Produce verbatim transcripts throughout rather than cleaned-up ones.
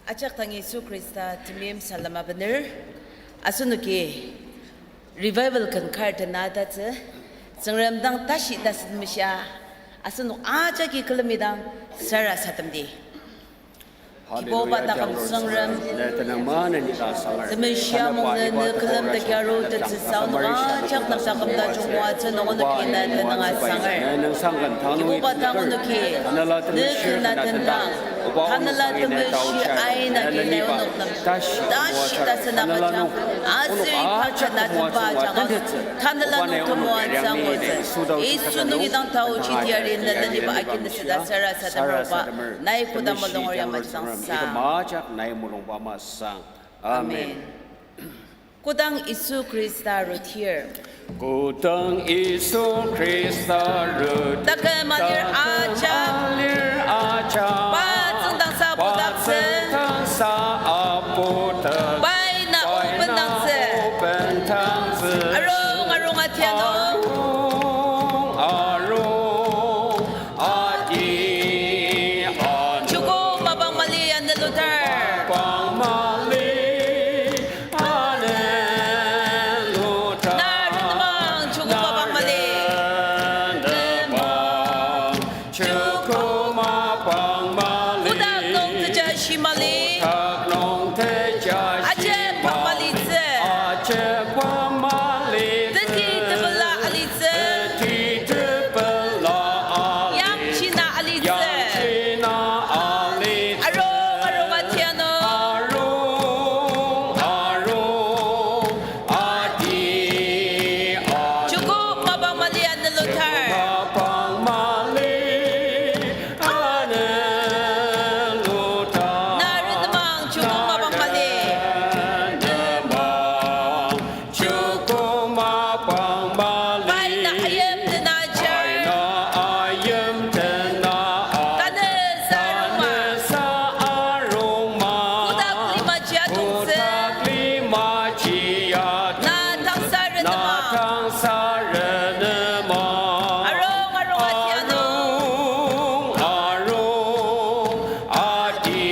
Ajak dang Yisu Khrista temeim salem abener, asenoki revival ken kar tena tatsü, Tsüngrem dang tashi tasen meshia, asenok ajaki külemi dang sarasademdi. Kibuba taküm Tsüngrem, temeshia mung nü, nü külemdaki aru tetsüsa onok ajak nüktaküm tajung oatsü nung onoki na tenüng asanger. Kibuba dang onoki, nü kena tendang, tanela temeshi aina ki nai onok nem tashi tasen agüjang, aser iba kena temba ajanga, tanela nung temoatsü angutsü. Yisu nungi dang taochi tiari nü leniba akinüsüda sarasademer oba, nai kodang mulungur yamaji dang sa. Amen. Kodang Yisu Khrista rutir. Kodang Yisu Khrista rutir. Taküm alir ajak. Alir ajak. Pa tsüngdangsa apudaktsü. Pa tsüngdangsa apudaktsü. Pai na obendangtsü. Obendangtsü. Arung, arung atiano. Arung, arung. Ati, ati. Chuko mapang mali aneludar. Mapang mali aneludar. Narü temang chuko mapang mali. Narü temang chuko mapang mali. Kotak nung teja shi mali. Kotak nung teja shi mali. Ajep pa malitsü. Ajep pa malitsü. Teti tepela ali tsü. Teti tepela ali. Yangji na alitsü. Yangji na alitsü. Arung, arung atiano. Arung, arung ati, ati. Chuko mapang mali aneludar. Mapang mali aneludar. Narü temang chuko mapang mali. Narü temang chuko mapang mali. Pai na ayim tena ajar. Pai na ayim tena ajar. Tanü sa arungma. Tanü sa arungma. Kotak limaji atongtsü. Kotak limaji atongtsü. Na tangsa rü temang. Na tangsa rü temang. Arung, arung atiano. Arung, arung ati,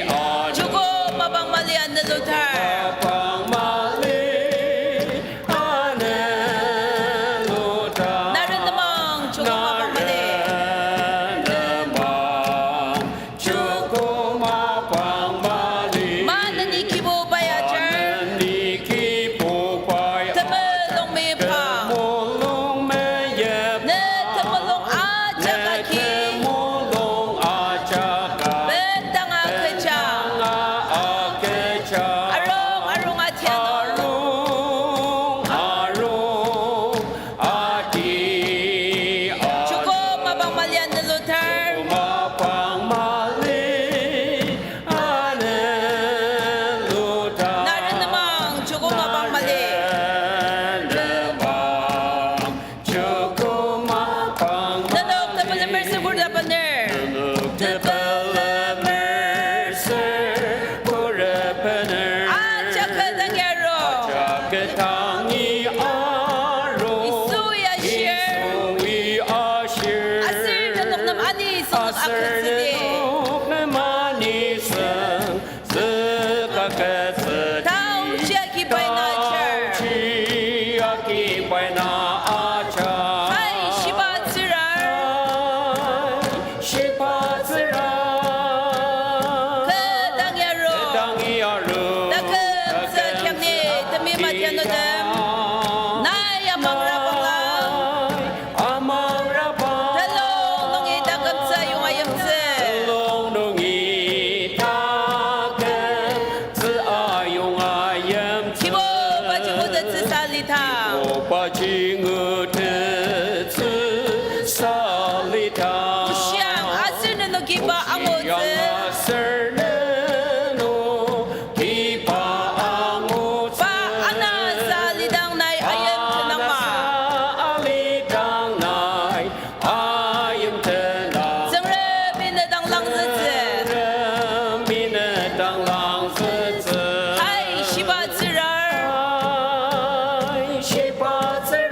ati. Chuko mapang mali aneludar. Mapang mali aneludar. Narü temang chuko mapang mali. Narü temang chuko mapang mali. Maneni Kibubai ajar. Maneni Kibubai ajar. Temulung meyipang. Temulung meyipang. Ne temulung ajak agi. Ne temulung ajak agi. Bendanga kecha. Bendanga kecha. Arung, arung atiano. Arung, arung ati, ati. Chuko mapang mali aneludar. Mapang mali aneludar. Narü temang chuko mapang mali. Narü temang chuko mapang mali. Nenok tepelemer sür khuret bener. Nenok tepelemer sür khuret bener. Ajak kü dangi aru. Ajak kü dangi aru. Yisui ashir. Yisui ashir. Aser nenok nem anisüng agütsüdi. Aser nenok nem anisüng agütsüdi. Taochi agi pai na ajar. Taochi agi pai na ajar. Pai shiba tsürar. Pai shiba tsürar. Kü dangi aru. Kü dangi aru. Taküm tsü kiang ni temeim atianutem. Nai amangrabangla. Amangraba. Telung nungi takümtsü ayonga yimtsü. Telung nungi takümtsü ayonga yimtsü. Kibubaji ngutettsüsa lidang. Kibubaji ngutettsüsa lidang. Oshang aser nenok kiba angutsü. Oshang aser nenok kiba angutsü. Pa anasa lidang nai ayim tenangma. Anasa lidang nai ayim tenang. Tsüngremi ne dang langzütsü. Tsüngremi ne dang langzütsü. Pai shiba tsürar. Pai shiba tsürar.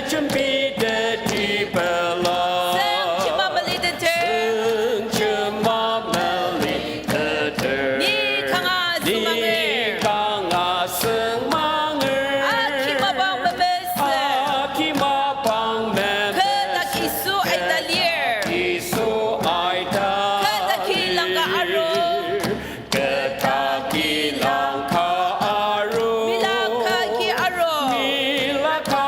Jembiteter. Seng jema meliteter. Seng jema meliteter. Ni kanga sengmanger. Ni kanga sengmanger. Aki mapang memesü. Aki mapang memesü. Kü dak Yisu aita lir. Yisu aita. Kü dak kilang ka aru. Kü dak kilang ka aru. Mila ka ki aru. Mila ka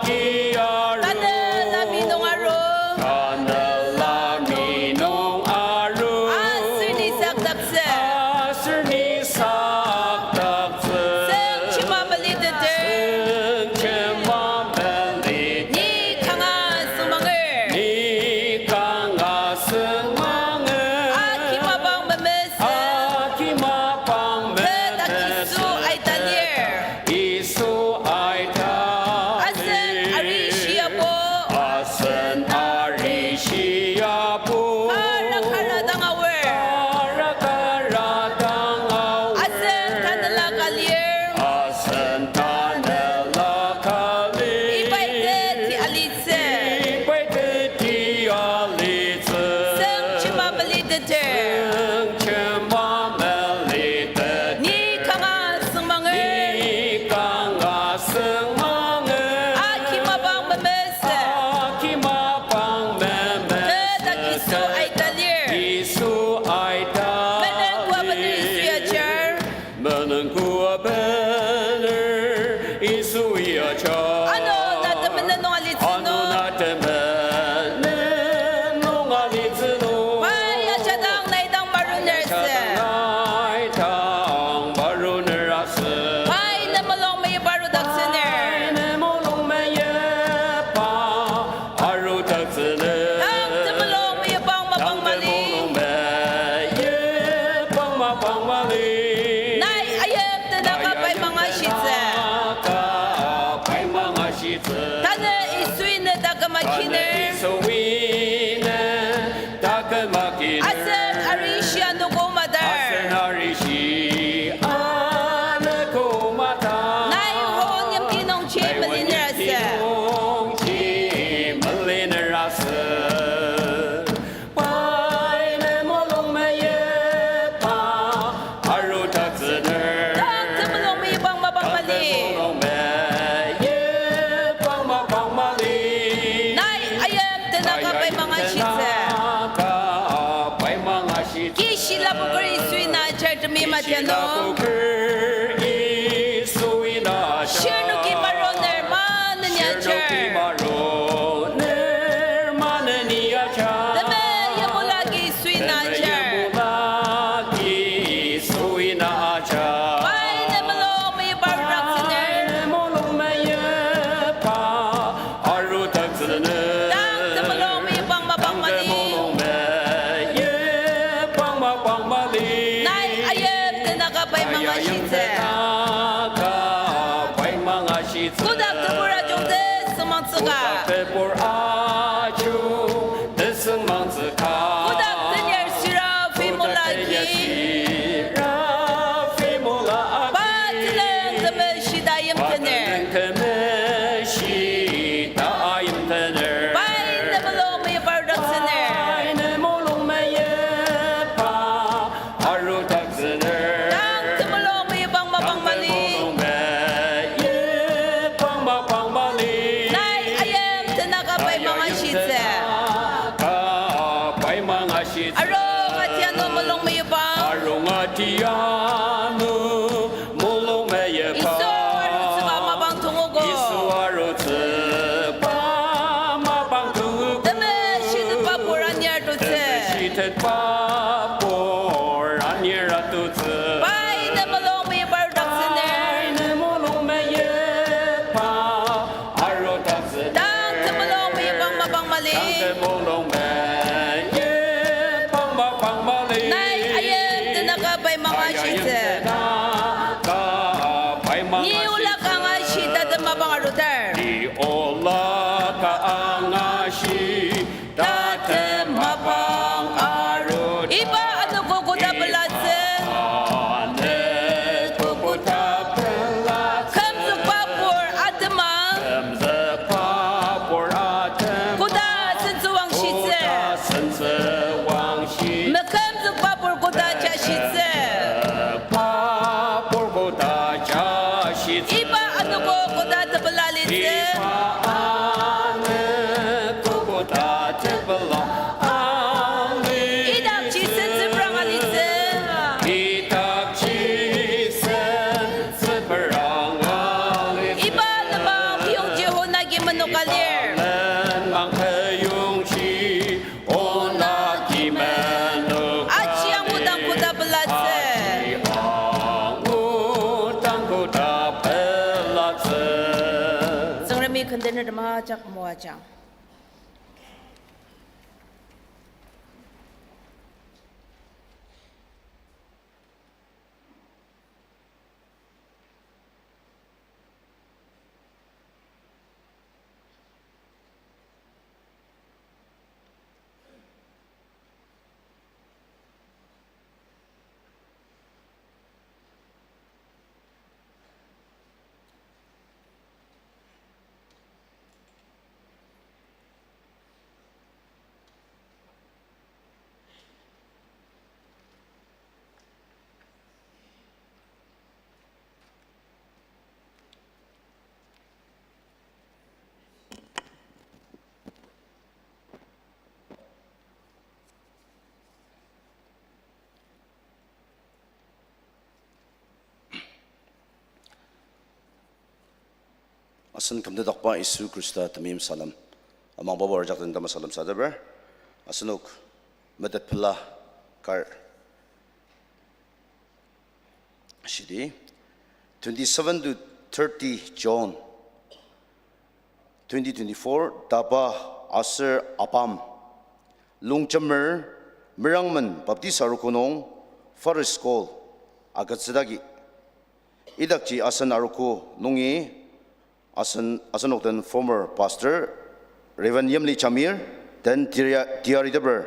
ki aru. Tanela mi nung aru. Tanela mi nung aru. Aser ni sakdaktsü. Aser ni sakdaktsü. Seng jema meliteter. Seng jema meliteter. Ni kanga sengmanger. Ni kanga sengmanger. Aki mapang memesü. Aki mapang memesü. Kü dak Yisu aita lir. Yisu aita. Asen arishi apu. Asen arishi apu. Kara kara dang aor. Kara kara dang aor. Asen tanela ka lir. Asen tanela ka lir. Ibai teti alitsü. Ibai teti alitsü. Seng jema meliteter. Seng jema meliteter. Ni kanga sengmanger. Ni kanga sengmanger. Aki mapang memesü. Aki mapang memesü. Kü dak Yisu aita lir. Yisu aita. Menen kua bener Yisu ya jar. Menen kua bener Yisu ya jar. Ano na temenen nung alitsü nung. Ano na temenen nung alitsü nung. Pai ajadang nai dang maruner asü. Ajadang nai dang maruner asü. Pai ne mulung meiba arudaktsüner. Pai ne mulung meiba arudaktsüner. Tang temulung meyipang mapang mali. Tang temulung meyipang mapang mali. Nai ayim tenaka paimang ashitsü. Nai ayim tenaka paimang ashitsü. Tanü Yisui ne taküm akiner. Tanü Yisui ne taküm akiner. Asen arishi anogo matar. Asen arishi anogo matar. Nai hon yimti nungji meliner asü. Nai hon yimti nungji meliner asü. Pai ne mulung meyipa arudaktsüner. Tang temulung meyipang mapang mali. Tang temulung meyipang mapang mali. Nai ayim tenaka paimang ashitsü. Nai ayim tenaka paimang ashitsü. Kishi lapoker Yisui na ajar temi matianu. Kishi lapoker Yisui na ajar. Shirnoki maruner maneni ajar. Shirnoki maruner maneni ajar. Temeim mulaki Yisui na ajar. Temeim mulaki Yisui na ajar. Pai ne mulung meyipa arudaktsüner. Pai ne mulung meyipa arudaktsüner. Tang temulung meyipang mapang mali. Tang temulung meyipang mapang mali. Nai ayim tenaka paimang ashitsü. Nai ayim tenaka paimang ashitsü. Kotak tebur ajung tesüngmangtsüka. Kotak tebur ajung tesüngmangtsüka. Kotak tenyar sira pei mulaki. Kotak tenyar sira pei mulaki. Pa tenüng temeshi ta ayim tener. Pa tenüng temeshi ta ayim tener. Pai ne mulung meyipa arudaktsüner. Pai ne mulung meyipa arudaktsüner. Tang temulung meyipang mapang mali. Tang temulung meyipang mapang mali. Nai ayim tenaka paimang ashitsü. Nai ayim tenaka paimang ashitsü. Arung atianu mulung meyipang. Arung atianu mulung meyipa. Yisu arutsüba mapang tongogo. Yisu arutsüba mapang tongogo. Temeshitepba pur anir atutsü. Temeshitepba pur anir atutsü. Pai ne mulung meyipa arudaktsüner. Pai ne mulung meyipa arudaktsüner. Tang temulung meyipang mapang mali. Tang temulung meyipang mapang mali. Nai ayim tenaka paimang ashitsü. Nai ayim tenaka paimang ashitsü. Ni ola ka angashi tatem mapang arudar. Ni ola ka angashi tatem mapang arudar. Iba anogo koda pelatsü. Anogo koda pelatsü. Kümzükba pur atemang. Noka lir. Aji angu dang koda pelatsü. Tsüngremi kendener tema ajak moajang. Asen kümtetdakba Yisu Khrista temeim salem. Amangba ajak den tama salem sadeper. Asenok metet pela kar. Shidi, twenty-seven to thirty June twenty twenty-four, DABA aser ABAM, Longjemer Merangmen Baptist Arogo nung Father's Call agütsüdaki. Idakji asen arogo nungi asen, asenok den former pastor Reverend Yimli Jamir, den tiari-, tiariteper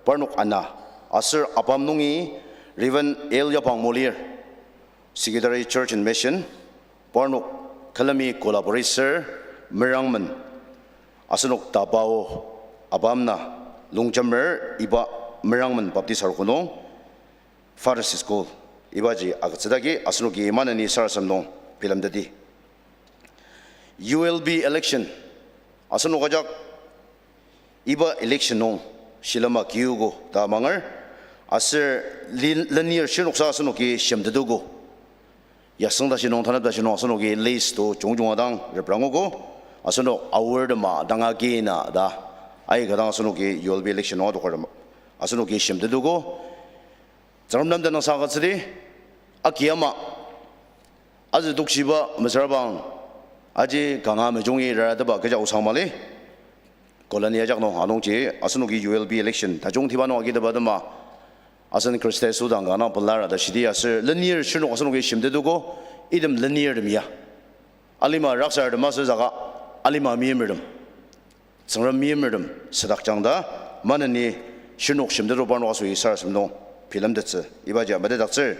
parnok ana, aser ABAM nungi Reverend L Yapang Molir, Secretary Church and Mission, parnok külemi collaborator merangmen, asenok DABA-o ABAM na Longjemer iba merangmen Baptist Arogo nung Father's Call ibaji agütsüdaki asenoki maneni sarasadem nung bilemteti. U L B election, asenok ajak iba election nung shilem agiogo ta amanger, aser li-, lenir shirnoksa asenoki shimtetogo. Yasüng tashi nung, tanep tashi nung asenoki list to jungjunga dang reprangogo, asenok aor tema dang agi na ta. Aika dang asenoki U L B election nung adokar tema asenoki shimtetogo. Tsüngrem nem tenüngsang agütsüdi, aki ama, azü tokshiba mesüra bang, aji kanga mejungi rarateba kecha osang mali. Colony ajak nung anungji, asenoki U L B election tajungtiba nung agiteba atema, asen Khrista Yisu dang kanga pelar ta shidi aser lenir shirnok asenoki shimtetogo, item lenirtem ya. Alima raksartem aser saka, alima meimertem, Tsüngrem meimertem südakjang ta, maneni shirnok shimtetba parnok asüi sarasadem nung bilemtettsü, ibaji metetdaktsür.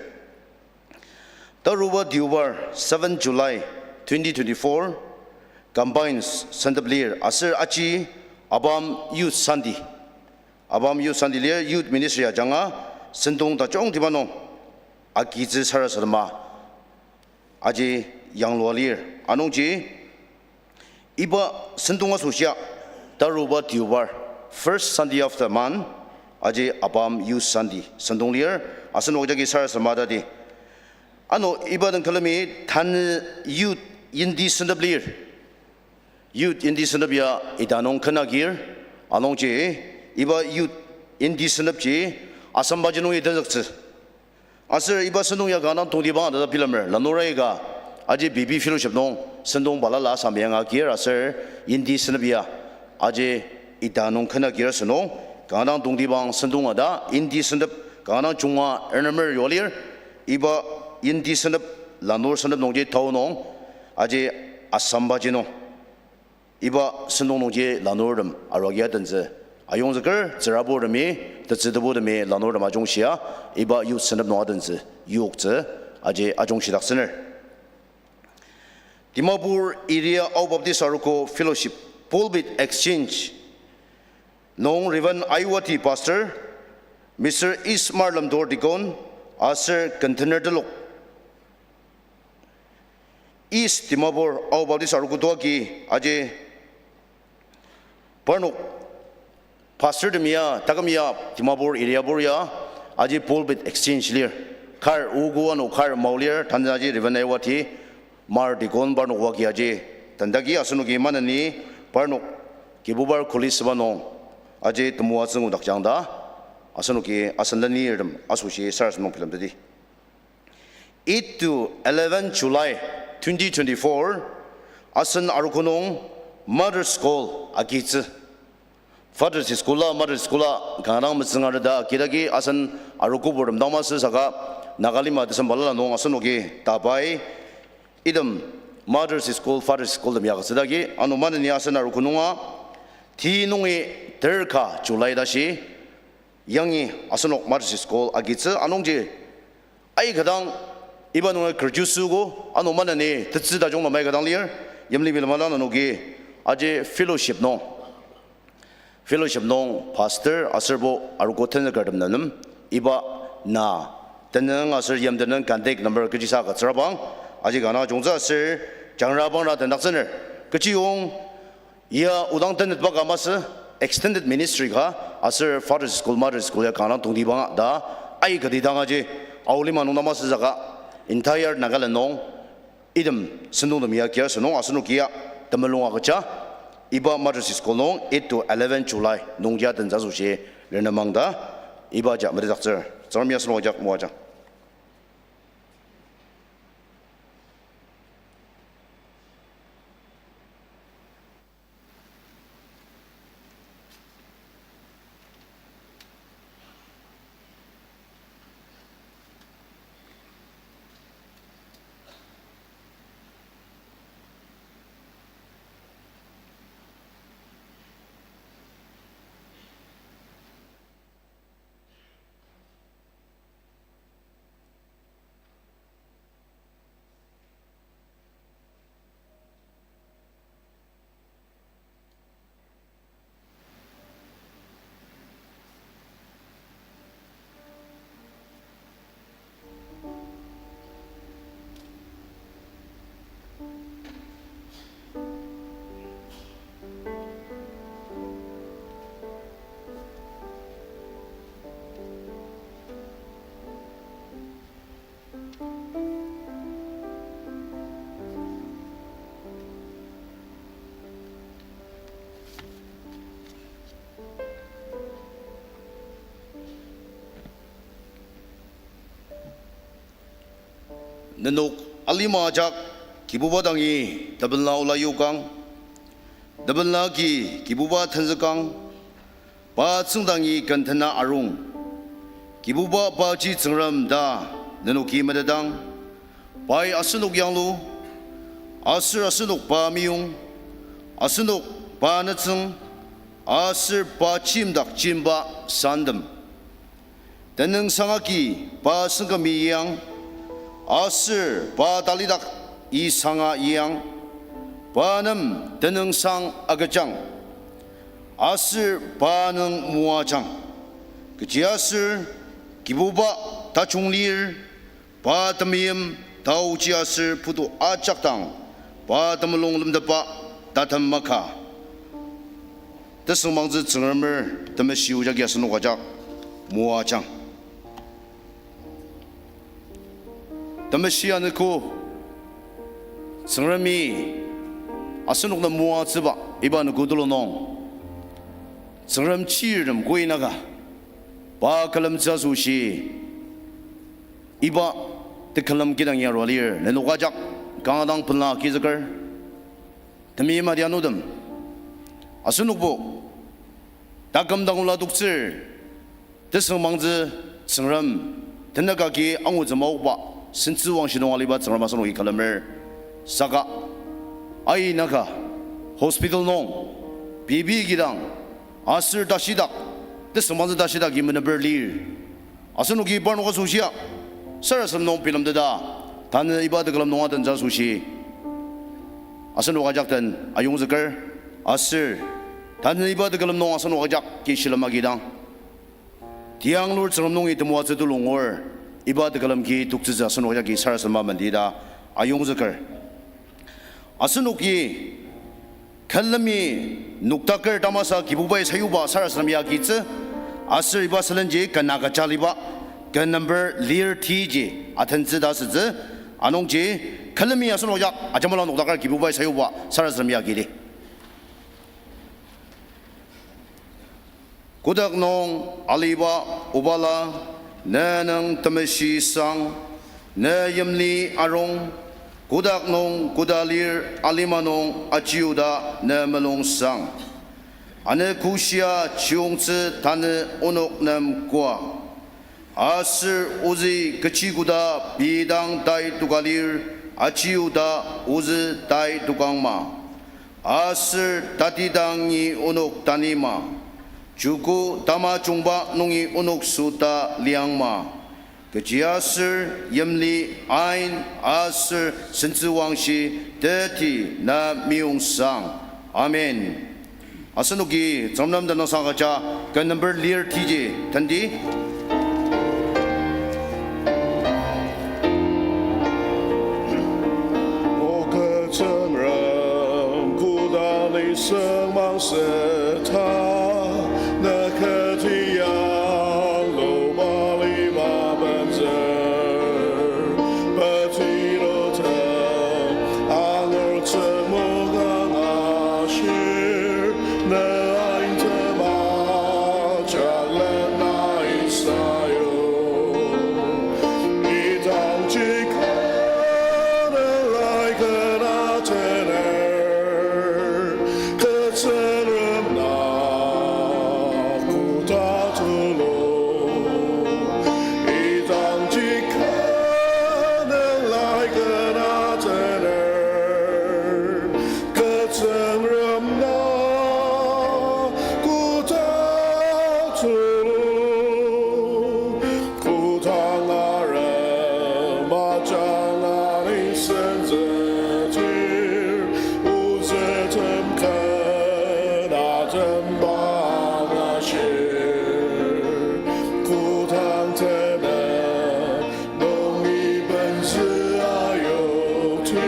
Taruba Deobar, seven July twenty twenty-four, combines sentep lir aser aji ABAM Youth Sunday. ABAM Youth Sunday lir, Youth Ministry ajanga sentong tajungtiba nung agitsü sarasadema aji yanglua lir. Anungji iba sentong asoshia, taruba Deobar, first Sunday of the month, aji ABAM Youth Sunday sentong lir, asenok jagi sarasadema tati. Ano iba den külemi tanü youth yindi sentep lir. Youth yindi sentep ya ita nung ken agir, anungji iba youth yindi sentepji Assam baji nungi tenzüktsü. Aser iba sentong ya kanga dang tongtibang ta bilemer, lanur aika, aji B B fellowship nung sentong balala Assam ya agir aser yindi sentep ya aji ita nung ken agir asünung, kanga dang tongtibang sentong ata yindi sentep kanga dang junga ernemer yua lir, iba yindi sentep lanur sentep nungji tao nung, aji Assam baji nung iba sentong nungji lanurtem aruagi atentsü ayongzüker, tsüraburtemi, tetsü tebutemi lanurtem ajungshia iba youth sentep nung atentsü yoktsü aji ajungshidaktsüner. Dimapur Area Ao Baptist Arogo Fellowship Pulpit Exchange nung Reverend Aiwati Pastor, Mister Ismar Lemtor Deacon, aser kentener telok East Dimapur Ao Baptist Arogo toagi aji parnok pastortem ya, taküm ya Dimapur area bur ya, aji pulpit exchange lir. Kar ogo ano kar mao lir, tanü aji Reverend Aiwati, Mar Deacon parnok oagi aji tendagi asenoki maneni Parnok Kibubar kuli süba nung aji temoatsü ngudakjang ta, asenoki asen lenirtem asoshi sarasadem nung bilemteti. Eight to eleven July twenty twenty-four, asen arogo nung Mother's Call agitsü. Father's Call la, Mother's Call la kanga dang metsüngare ta agidagi asen arogoburtem dang masü saka Nagalima tesem balala nung asenoki tabai item Mother's Call, Father's Call tem ya agütsüdagi, ano maneni asen arogo nunga, ti nungi ter ka July tashi, yangi asenok Mother's Call agitsü anungji, aika dang iba nungi kerjusüogo, ano maneni tetsü tajung nung aika dang lir, yimli bilema dang nenoki aji fellowship nung fellowship nung pastor aserbo arogo tenzükertem nem, iba na tenüng aser yimtenüng contact number kechisa agütsürabang, aji kanga jungtsü aser jangra bangla tendaktsüner. Kechiyong ya odang tenetba ka masü, extended ministry ka, aser Father's Call, Mother's Call ya kanga tongtibanga ta, aikati dang aji, aolima nung ta masü saka, entire Nagaland nung, item sentongtem ya kir asünung asenoki ya temulung agüja, iba Mother's Call nung eight to eleven July nungji atentsü asoshi renemang ta, iba ja metetdaktsür. Tsüngremi asenok ajak moajang. Nenok alima ajak Kibuba dangi tepela ola yokang, tepela agi Kibuba tenzükang, pa tsüngdangi ken tena arung. Kibuba paji Tsüngrem ta nenoki metetang, pai asenok yanglu, aser asenok pa meyong, asenok pa nütsüng, aser pa chimdak chimba santem. Tenüngsang agi pa sengkümi iang, aser pa talidak isanga iang, pa nem tenüngsang agüjang, aser pa nüng moajang. Kechiaser Kibuba tajung lir, pa temeim taoji aser putu ajak dang, pa temulung lemtetba tatem maka. Tesüngmangtsü Tsüngremer temeshi o jagi asenok ajak moajang. Temeshi anogo, Tsüngremi asenok nem moatsüba iba anogo tulu nung, Tsüngrem chirtem koinaka, pa külemtsü asoshi, iba tekülem kidang yarua lir, nenok ajak kanga dang pela agizüker. Temeim adianutem, asenokbo taküm dang ola toktsür, tesüngmangtsü Tsüngrem, tenük agi angutsü maokba, sentsüwangshi nung aliba Tsüngrem asenoki külemer. Saka ainaka hospital nung pei pei kidang aser tashidak, tesüngmangtsü tashidak agi meneper lir. Asenoki parnok asoshia sarasadem nung bilemteta, tanü iba tekülem nung atentsü asoshi asenok ajak den ayongzüker, aser tanü iba tekülem nung asenok ajaki shilem agidang, tianglur Tsüngrem nungi temoatsü tulu ngur, iba tekülem ki toktsütsü asenok ajaki sarasadema mendita ayongzüker. Asenoki külemi nokdaker tamasa Kibubai sayuba sarasadem ya agitsü, aser iba sülenji ken agüja aliba, ken number lir tiji atentsü ta asütsü, anungji külemi asenok ajak ajamala nokdaker Kibubai sayuba sarasadem ya agidi. Kotak nung aliba Obala, ne nung temeshi sang, ne yimli arung, kotak nung koda lir alima nung ajiuda ne mulung sang. Ano koshia chiyongtsü tanü onok nem koa. Aser ozü kechi koda pei dang tai toka lir, ajiuda ozü tai tokangma. Aser tati dangi onok tanima. Joko tamajungba nungi onok süta liangma. Kechiaser yimli, ain aser sentsüwangshi teti na meyong sang. Amen. Asenoki Tsüngrem nem tenüngsang agüja, ken number lir tiji tenti. O kü Tsüngrem, koda nisung mangseta, ne kü tiang lubali mabenzer, petilotem angur tsüngmokang ashir, ne ain tema jalen na isayu. Idangji kü ne lai kena tener, kü Tsüngrem na koda tulu. Idangji kü ne lai kena tener, kü Tsüngrem na koda tulu. Kodang arem ajanga nisung zütir, ozütem ken atem bangashir. Kodang tenük nungi bentsü ayoktir,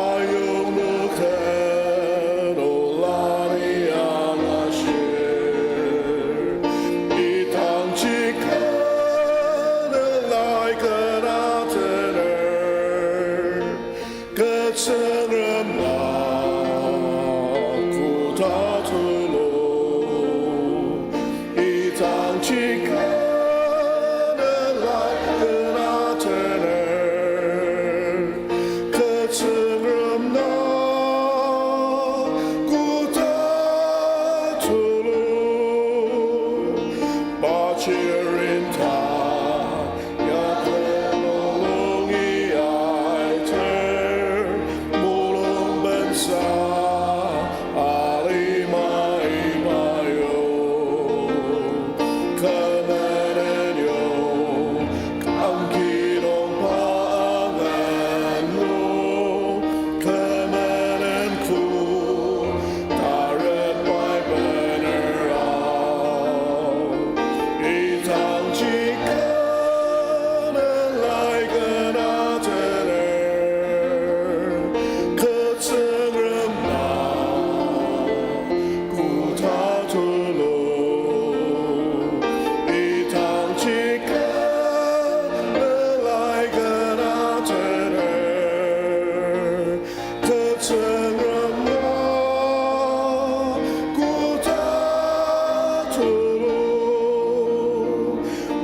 ayongnüker olani angashir. Idangji kü ne lai kena tener, kü Tsüngrem na koda tulu. Idangji kü ne lai kena tener, kü Tsüngrem na koda tulu. Pa chirin ta ya kü mulungi aiter, mulung bensa alima imayo. Kü menen yo, kangki nung pa angan nung, kü menen ku, taret pai bener ao. Idangji kü ne lai kena tener, kü Tsüngrem na koda tulu. Idangji kü ne lai kena tener, kü Tsüngrem na koda tulu.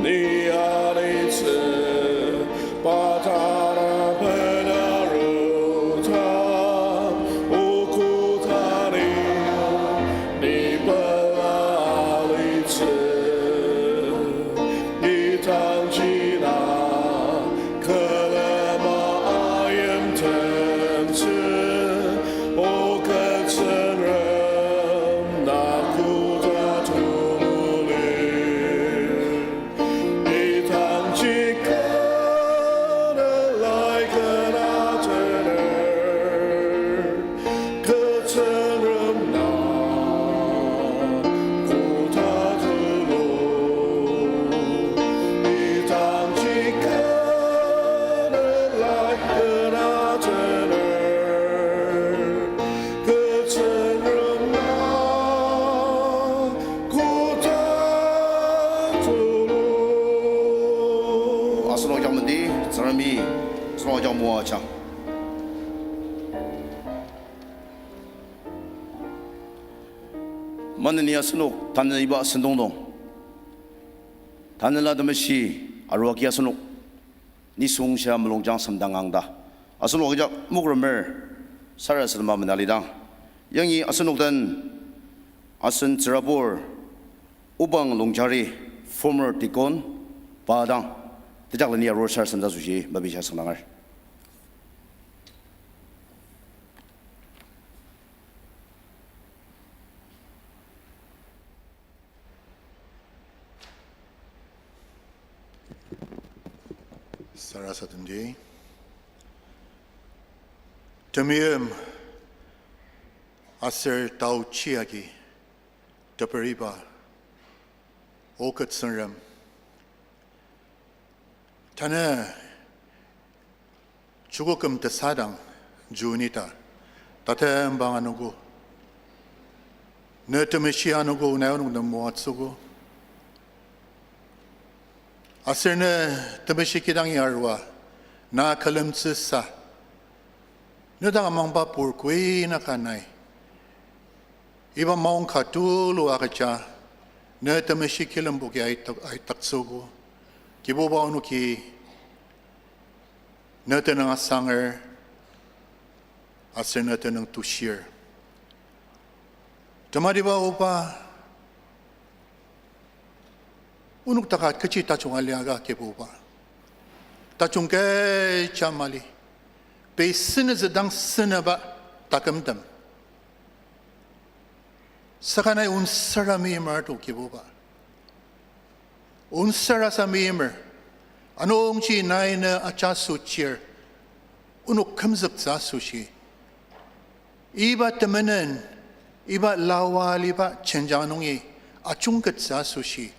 Ni anitsü pa tanaben aruta, o kotani ni pela alitsü. Idangji na külema ayimtentsü, o kü Tsüngrem na koda tulu lir. Idangji kü ne lai kena tener, kü Tsüngrem na koda tulu. Idangji kü ne lai kena tener, kü Tsüngrem na koda tulu. Asenok ajak mendi, Tsüngremi asenok ajak moajang. Maneni asenok tanü iba sentong nung, Tanela Temeshi aruagi asenok nisung shia mulungjang semdangang ta asenok ajak mokremer sarasadema menalidang, yangi asenok den asen tsürabur Obang Longjari, former deacon, pa dang tejakleni arur sarasademtsü asoshi mepishia süngdanger. Sarasademdi. Temeim aser taochi agi teperiba, O kü Tsüngrem, tanü joko küm tesadang June ita, tatem bang anogo, ne temeshi anogo, nai onok nem moatsüogo. Aser ne temeshi kidangi arua, na külemtsüsa, ne dak amangba pur koi naka nai iba maongka tulu agüja, ne temeshi kilemboki aitak-, aitaktsüogo. Kibuba, onoki ne tenüng asanger, aser ne tenüng tushir. Tematiba Oba, onok taka kechi tajung aliaka Kibuba, tajung kecha mali, pei senütsü dang senüba takümtem. Saka nai onsara meimer to Kibuba. Onsarasa meimer. Anungji nai ne ajaso chir, onok kümzüktsü asoshi, iba temenen, iba lawa aliba jenjang nungi ajungkettsü asoshi,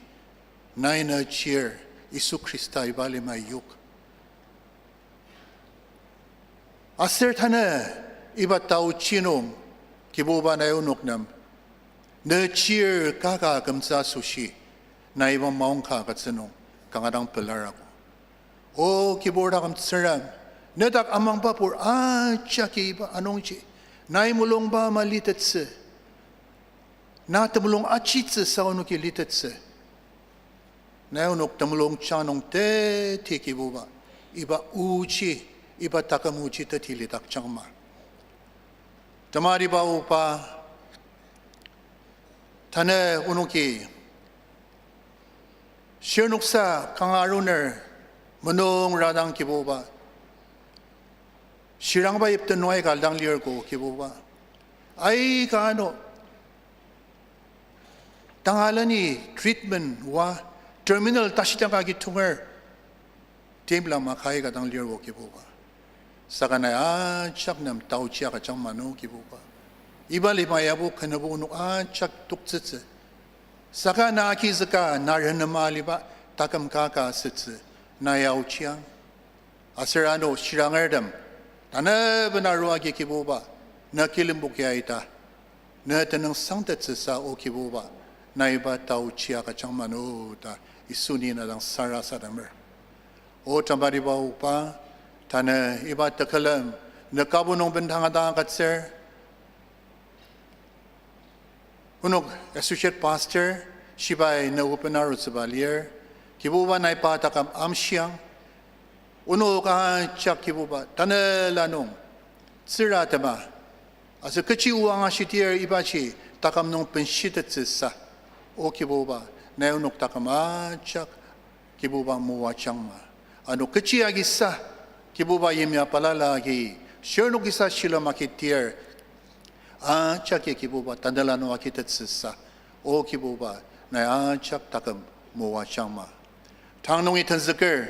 nai ne chir, Yisu Khrista iba lima yok. Aser tanü iba taochi nung, Kibuba, nai onok nem ne chir kaka kümtsü asoshi, nai iba maongka agütsü nung kanga dang pelarago. O Kibur taküm Tsüngrem, ne dak amangba pur ajaki iba anungji, nai mulungba ama litettsü, na temulung ajitsü sa onoki litettsü. Nai onok temulung jang nung teti Kibuba, iba oji, iba taküm oji teti lidakjangma. Tematiba Oba, tanü onoki shirnoksa kanga aruner menung radang Kibuba, shirangba yipten nung aika dang lirko Kibuba. Aika ano tangalani treatment oa terminal tashidang agi tonger timla maka aika dang lirko Kibuba. Saka nai ajak nem taochi agüjang mano Kibuba. Iba lima yabo kenübo onok ajak toktsütsü. Saka na agizüka na renema aliba taküm kaka asütsü, na yaochiang. Aser ano shirangertem, tanü bena aruagi Kibuba, na kilemboki aita, na tenüng sangtettsüsa O Kibuba, na iba taochi agüjang mano ta Yisu ni na dang sarasademer. O tematiba Oba, tanü iba tekülem ne kübok nung bendanga dang agütsür. Onok associate pastor, shibai ne open arutsüba lir, Kibuba nai pa taküm amshiang, onok ajak Kibuba, tanela nung, tsüra tema, aser kechi oang ashitir ibaji taküm nung benshitettsüsa, O Kibuba, nai onok taküm ajak Kibuba moajangma. Ano kechi agisa, Kibuba yimya balala agi, shirnok kisa shilem agitir, ajaki Kibuba tanela nung agitettsüsa, O Kibuba, nai ajak taküm moajangma. Tang nungi tenzüker,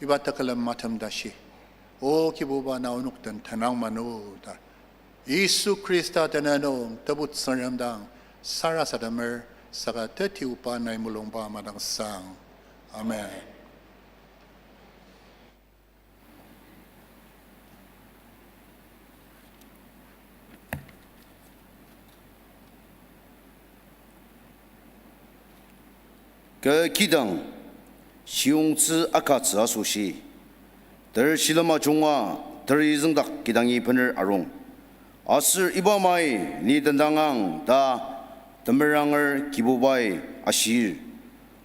iba tekülem matem tashi, O Kibuba na onok den tenang mano ta Yisu Khrista tenüng nung Tebu Tsüngrem dang sarasademer, saka teti oba nai mulungba ama dang sang. Amen. Kü kidang, shiyongtsü akatsü asoshi, ter shilem ajunga, teri züngdak kidangi bener arung. Aser iba mai ni tendangang ta temeranger Kibubai ashir.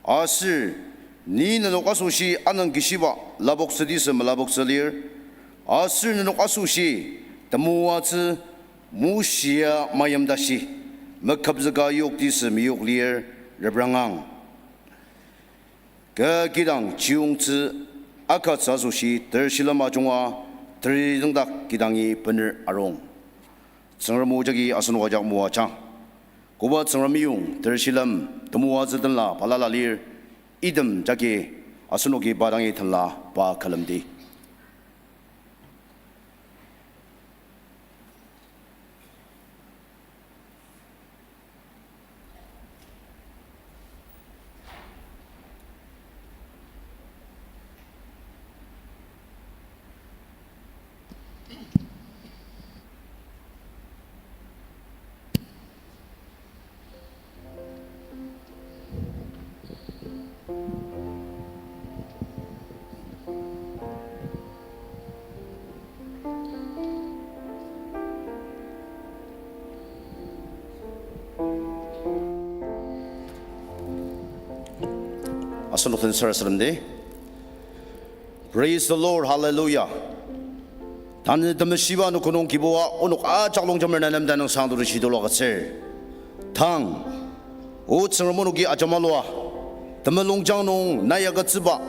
Aser ni nenok asoshi anang kishiba lapoktsü tisü melapoktsü lir. Aser nenok asoshi temoatsü mushia mayim tashi meküpzüka yok tisü meyok lir reprangang. Kü kidang chiyungtsü akatsü asoshi ter shilem ajunga teri züngdak kidangi bener arung. Tsüngrem o jagi asenok ajak moajang. Koba Tsüngrem meyong ter shilem temoatsü tenla balala lir, item jagi asenoki pa dangi tenla pa külemdi. Asenok den sarasademdi. Praise the Lord, hallelujah. Tanü temeshiba nung konung Kibuba onok ajak longjemer na nem tanü sang turu shitulu agütsür. Tang, o Tsüngrem onoki ajamalua, temulungjang nung na ya agütsüba,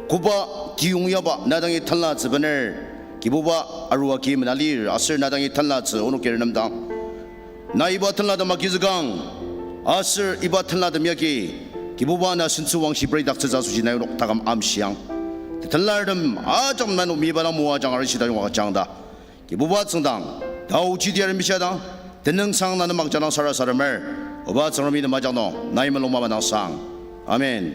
koba kiyongyaba na dangi tenlatsü bener, Kibuba arua ki menalir aser na dangi tenlatsü onoki renemdang. Na iba tenlatem agizükang, aser iba tenlatem yagi, Kibuba na sentsüwangshi pray daktsütsü asoshi na onok taküm amshiang. Tetenlartem ajak na onok miba dang moajang arishita yonga kachang ta. Kibuba tsüngdang, taochi tiarem bishadang, tenüngsang na nem makjadang sarasademer, oba Tsüngremi nem ajak nung, nai melung mama dang sang. Amen.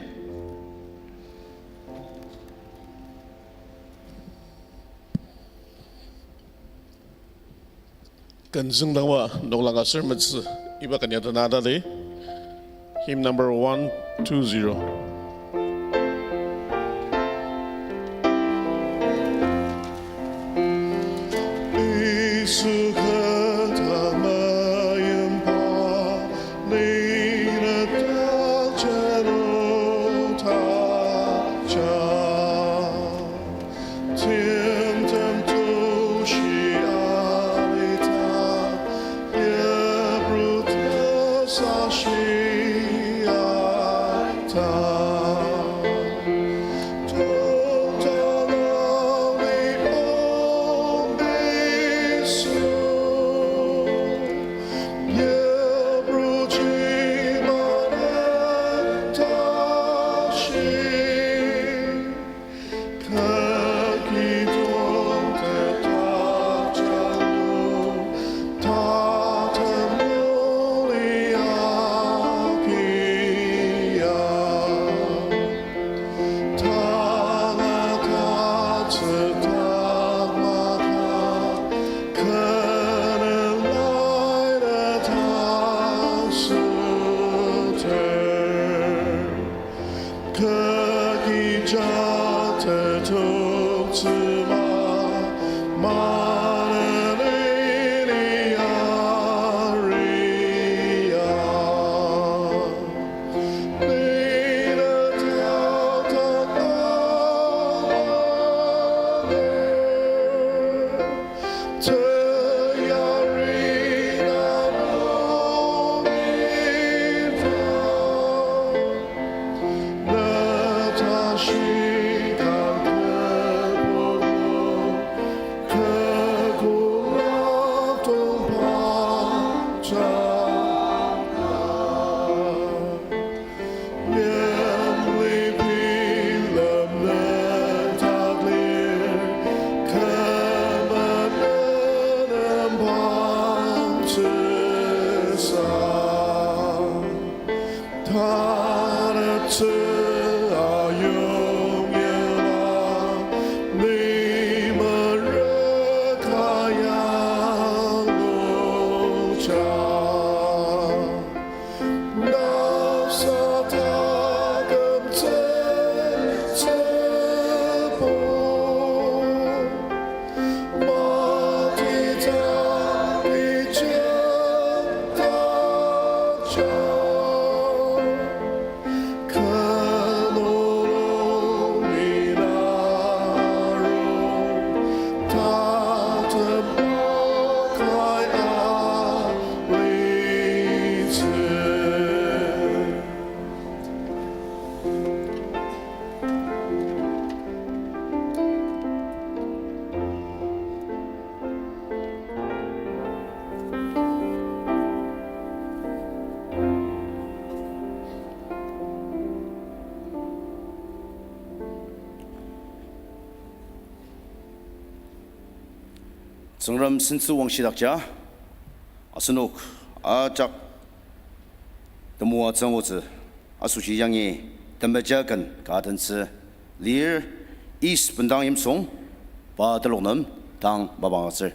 Ken züngdangba noklang aser metsü iba ken ya tena tali. Hymn number one two zero. Yisu kata mayimba lina ta jano ta ja. Timtem toshi alita, yebru tesa shi aita. Tongtang ali ombisu, yebru ji manen tashi. Kaki jate toktsüba, maneni aria. Nina taotakale. Tsüngrem sentsü wangshidakja, asenok ajak temoatsü angutsü asoshi yangi temeja ken ka tentsü lir, East Bendang Yimsung, pa telok nem tang mapang agütsür.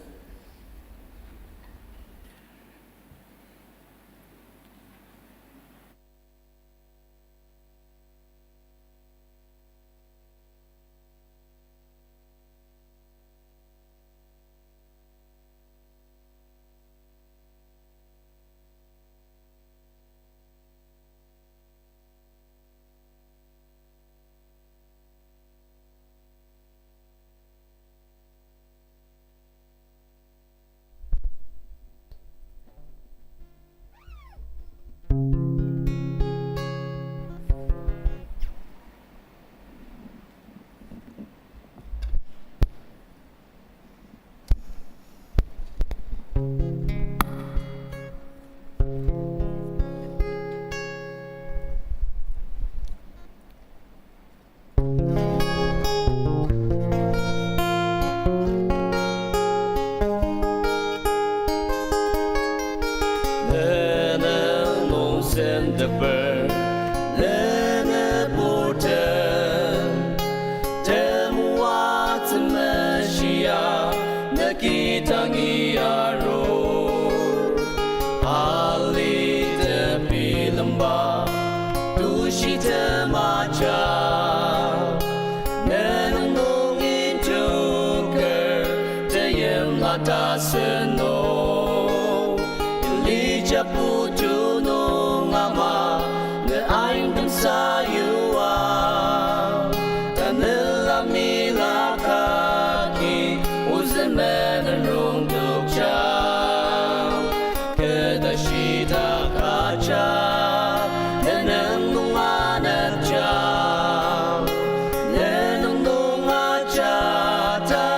Lenü nung senteper, lenü purtem, temoatsü meshia, nüki tangi aru. Alitepi lemba, tushitem aja, nenung nung intuker, teyimla ta seno. Elija putu nung ama, ne aingtem sayua. Tanela mila kaki, ozü menen rongtokja. Keta shita kaja, nenüng nung anepja. Nenüng nung aja ta,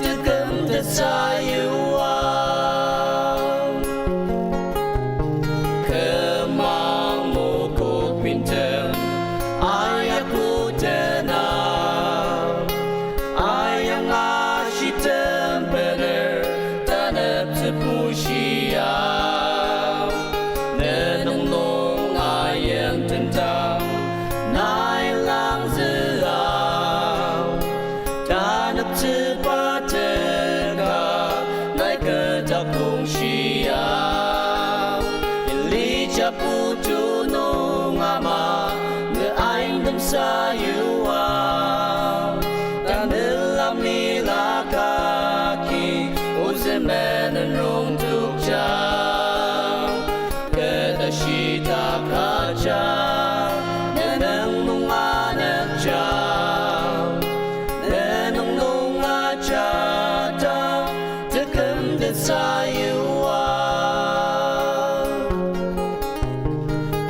teküm tesayua. Kümang mokok bintem, ayakutena. Ayanga shitem bener, taneptsü pushia. Nenüng nung ayim tentang, nai langzüa. Taneptsü pateka, nai keta kongshia. Elija putu nung ama, ne aingtem sayua. Tanela mila kaki, ozü menen rongtokja. Keta shita kaja, nenüng nung anepja. Nenüng nung aja ta, teküm tesayua.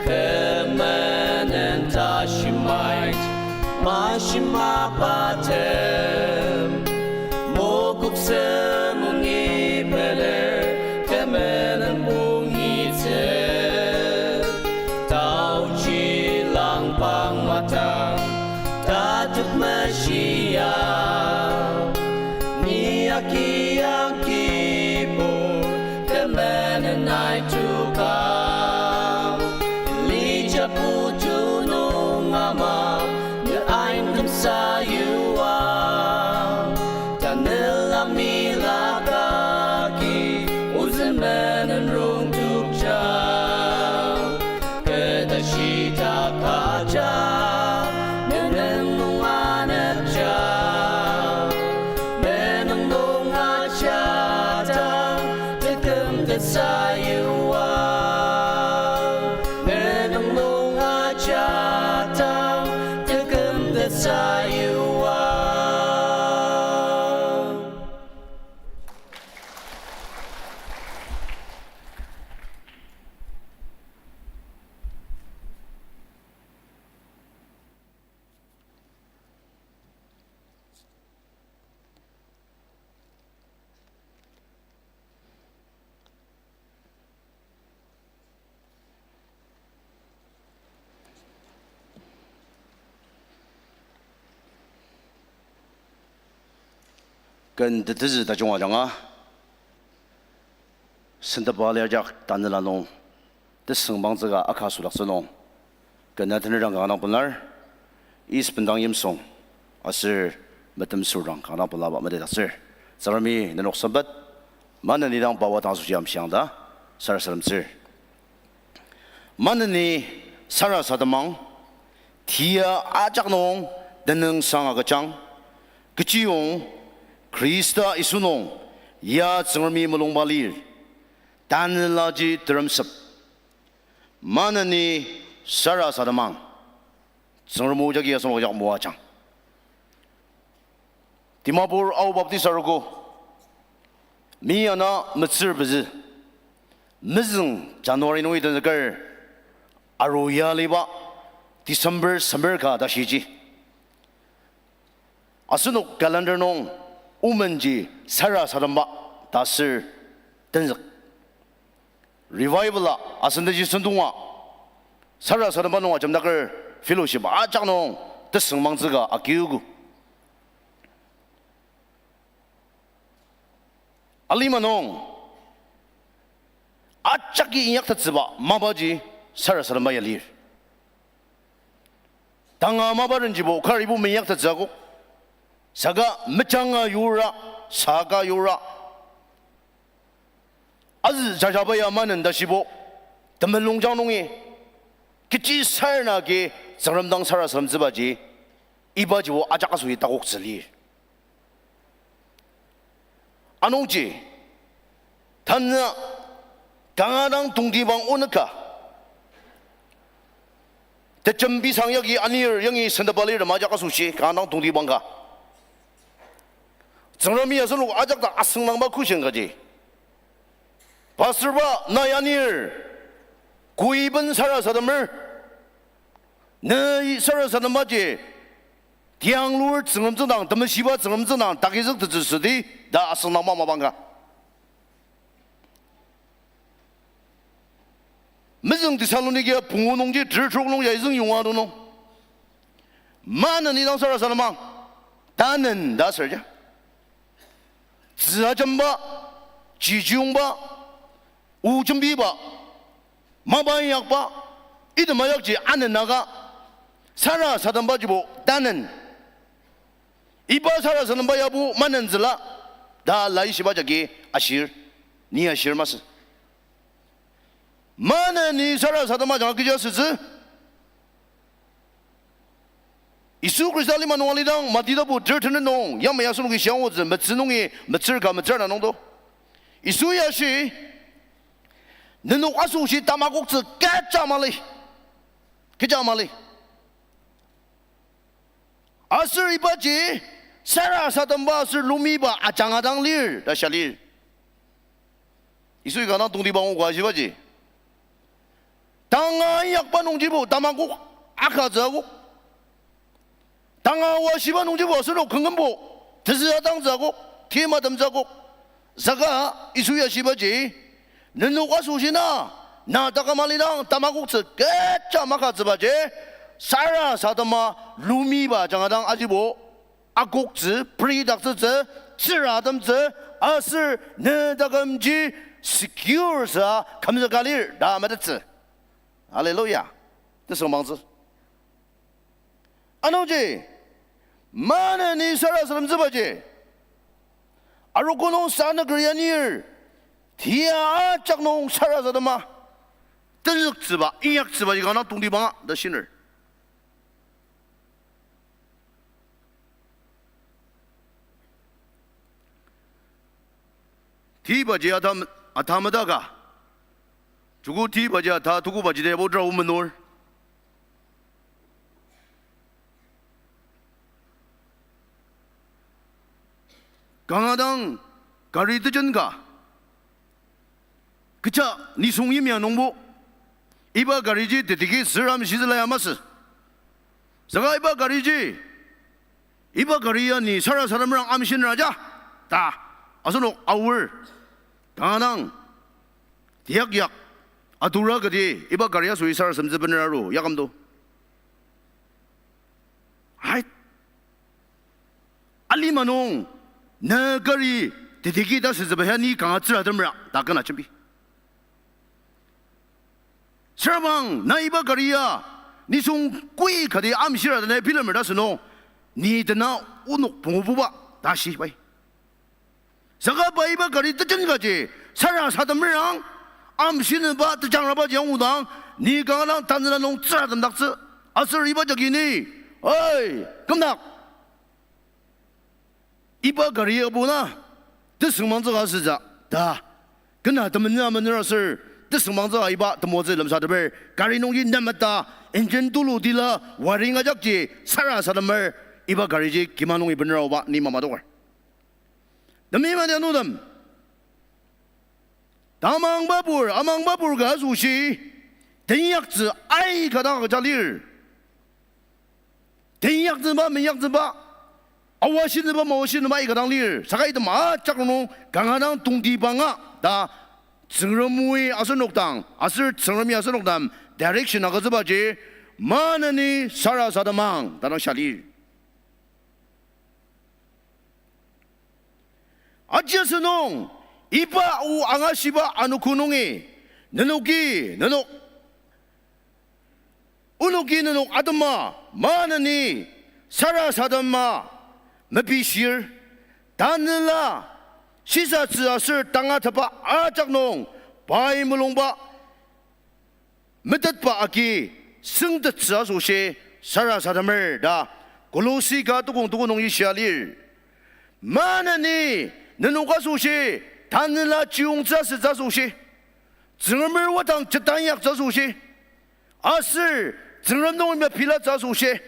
Kü menen tashi mait, mashi mapatem. Mokok semungi peler, kü menen pungitsü. Taochi langpang matang, tatuk meshia. Ni aki ang kibur, kü menen aituka. Elija putu nung ama, ne aingtem sayua. Tanela mila kaki, ozü menen rongtokja. Keta shita kaja, nenüng nung anepja. Nenüng nung aja ta, teküm tesayua. Nenüng nung aja ta, teküm tesayua. Ken tetezü tajung ajanga, Sendaba liajak tanela nung, tesüngmangtsüka aka südaktsü nung, kena tenerang kanga dang pelar, East Bendang Yimsung, aser metem sürdang kanga dang pelaba metetdaktsür. Tsüngremi nenok sempet, maneni dang pawa tang asoshi amshiang ta, sarasademtsür. Maneni sarasademang, tia ajak nung tenüngsang agüjang, kechiyong Khrista Yisu nung ya Tsüngremi mulungba lir, tanelaji teremsep. Maneni sarasademang, Tsüngrem o jagi asenok ajak moajang. Dimapur Ao Baptist Arogo, mi ana metsür pezü, mezüng January nungi tenzüker, aru ya aliba December semer ka tashiji, asenok calendar nung omenji sarasademba ta aser tenzük. Revival-a asen tashi sentong a sarasademba nung ajemdaker fellowship ajak nung tesüngmangtsüka akiogo. Alima nung ajaki inyaktettsüba mapaji sarasademba ya lir. Tanga maparenjibo karibo meinyaktettsü akok, saka mejanga yura, saka yura, azü jajaba ya manen tashibo, temulungjang nungi, kechi sarena agi Tsüngrem dang sarasademtsübaji, ibajibo ajak asoshi takoktsü lir. Anungji, tanü kanga dang tongtibang onük ka, tejembi sang yagi anir yangi sendaba lir ajak asoshi kanga dang tongtibang ka, Tsüngremi asenok ajak ta asüngdangba question kaji, Pastorba nai anir, koiben sarasademer, ne sarasadembaji tianglur Tsüngrem tsüngdang, temeshiba Tsüngrem tsüngdang takizüktettsü südi ta asüngdangba mapang ka. Mezüng Thessalonikia pungu nungji ter trok nung ya izüng yonga nung, maneni dang sarasademang, tanen ta asür ja. Tzü ajemba, chijiyongba, o jembiba, mapa inyakba, item ajakji anenaka, sarasadembajibo tanen. Iba sarasademba yabo manentsüla ta laishiba jagi ashir, ni ashir masü. Maneni sarasadema ajanga kechi asütsü? Yisu Khrista lima nung alidang, Mati tapu ter tenet nung, yamai asenoki shia angutsü, metsü nungi, metsür ka metsür ana nungdo. Yisu ya ashi, nenok asoshi tamakoktsü kecha mali. Kecha mali. Aser ibaji sarasademba aser lumiba ajanga dang lir ta shia lir. Yisui kanga tongtibang oka shibaji, tanga inyakba nungjibo tamakok akatsü akok. Tanga oashiba nungjibo asenok küngembo tezü atangtsü akok, tim atemtsü akok. Saka Yisu ya shibaji, nenok asoshi na, na taküm alidang tamakoktsü kecha makatsübaji, sarasadema lumiba ajanga dang ajibo akoktsü, pridaktsütsü, tsüratemtsü, aser ne takümji secure sa kümzüka lir ta metettsü. Hallelujah. Tesüngmangtsü. Anungji, maneni sarasademtsübaji, arogo nung sanüker anir, tia ajak nung sarasadema tenzüktsüba, inyaktsübaji kanga tongtibanga ta shiner. Tibaji ata, ata medaka. Joko tibaji ata, tokobaji tebo drao menur. Kanga dang gari tejen ka, kecha nisung yimya nungbo, iba gariji tetiki süra mishizülaya masü. Saka iba gariji, iba gari ya ni sarasademerang amshinraja ta asenok aor. Kanga dang tiyak yak atura kati iba gari asoi sarasademtsü bener aru yakümdo. Hai. Alima nung, ne gari tetiki ta sütsüba ya ni kanga tsüratemera ta kena jembi. Terbang, na iba gari ya nisung koi kati amshira ta nai bilemer ta asünung, ni tena onok pungububa ta shi pai. Saka pa iba gari tejen kaji sarasademer ang, amshinüba tejangrabaji angudang, ni kanga dang tanela nung tsüratemdaktsü, aser iba jagi ni, oi, kümdak. Iba gari abo na tesüngmangtsü ka asütsü ta, kena temenen amener aser tesüngmangtsü ka iba temoatsü lemsateper, gari nungji nemeta, engine tulu tila wiring ajakji sarasademer, iba gariji kima nungi bener aoba ni mamadokar. Temeim adi anutem, tamang babur, amang babur ka asoshi, tenyaktsü aika dang agüja lir. Tenyaktsüba, menyaktsüba, awashinüba, mawashinüba aika dang lir. Saka item ajak nung kanga dang tongtibanga ta Tsüngremi asenok dang, aser Tsüngremi asenok dang direction agütsübaji, maneni sarasademang ta dang shia lir. Ajasünung, iba o angashiba anogo nungi, nenoki, nenok, onoki nenok atema, maneni sarasadema mepishir, tanela shisatsü aser tangatetba ajak nung, pai mulungba metetba agi süngtettsü asoshi sarasademer ta Kolosi ka tukong tuko nungji shia lir. Maneni nenok asoshi, tanela chiyungtsü asütsü asoshi, Tsüngremer wadang jetang inyaktsü asoshi, aser Tsüngrem nung mepilatsü asoshi,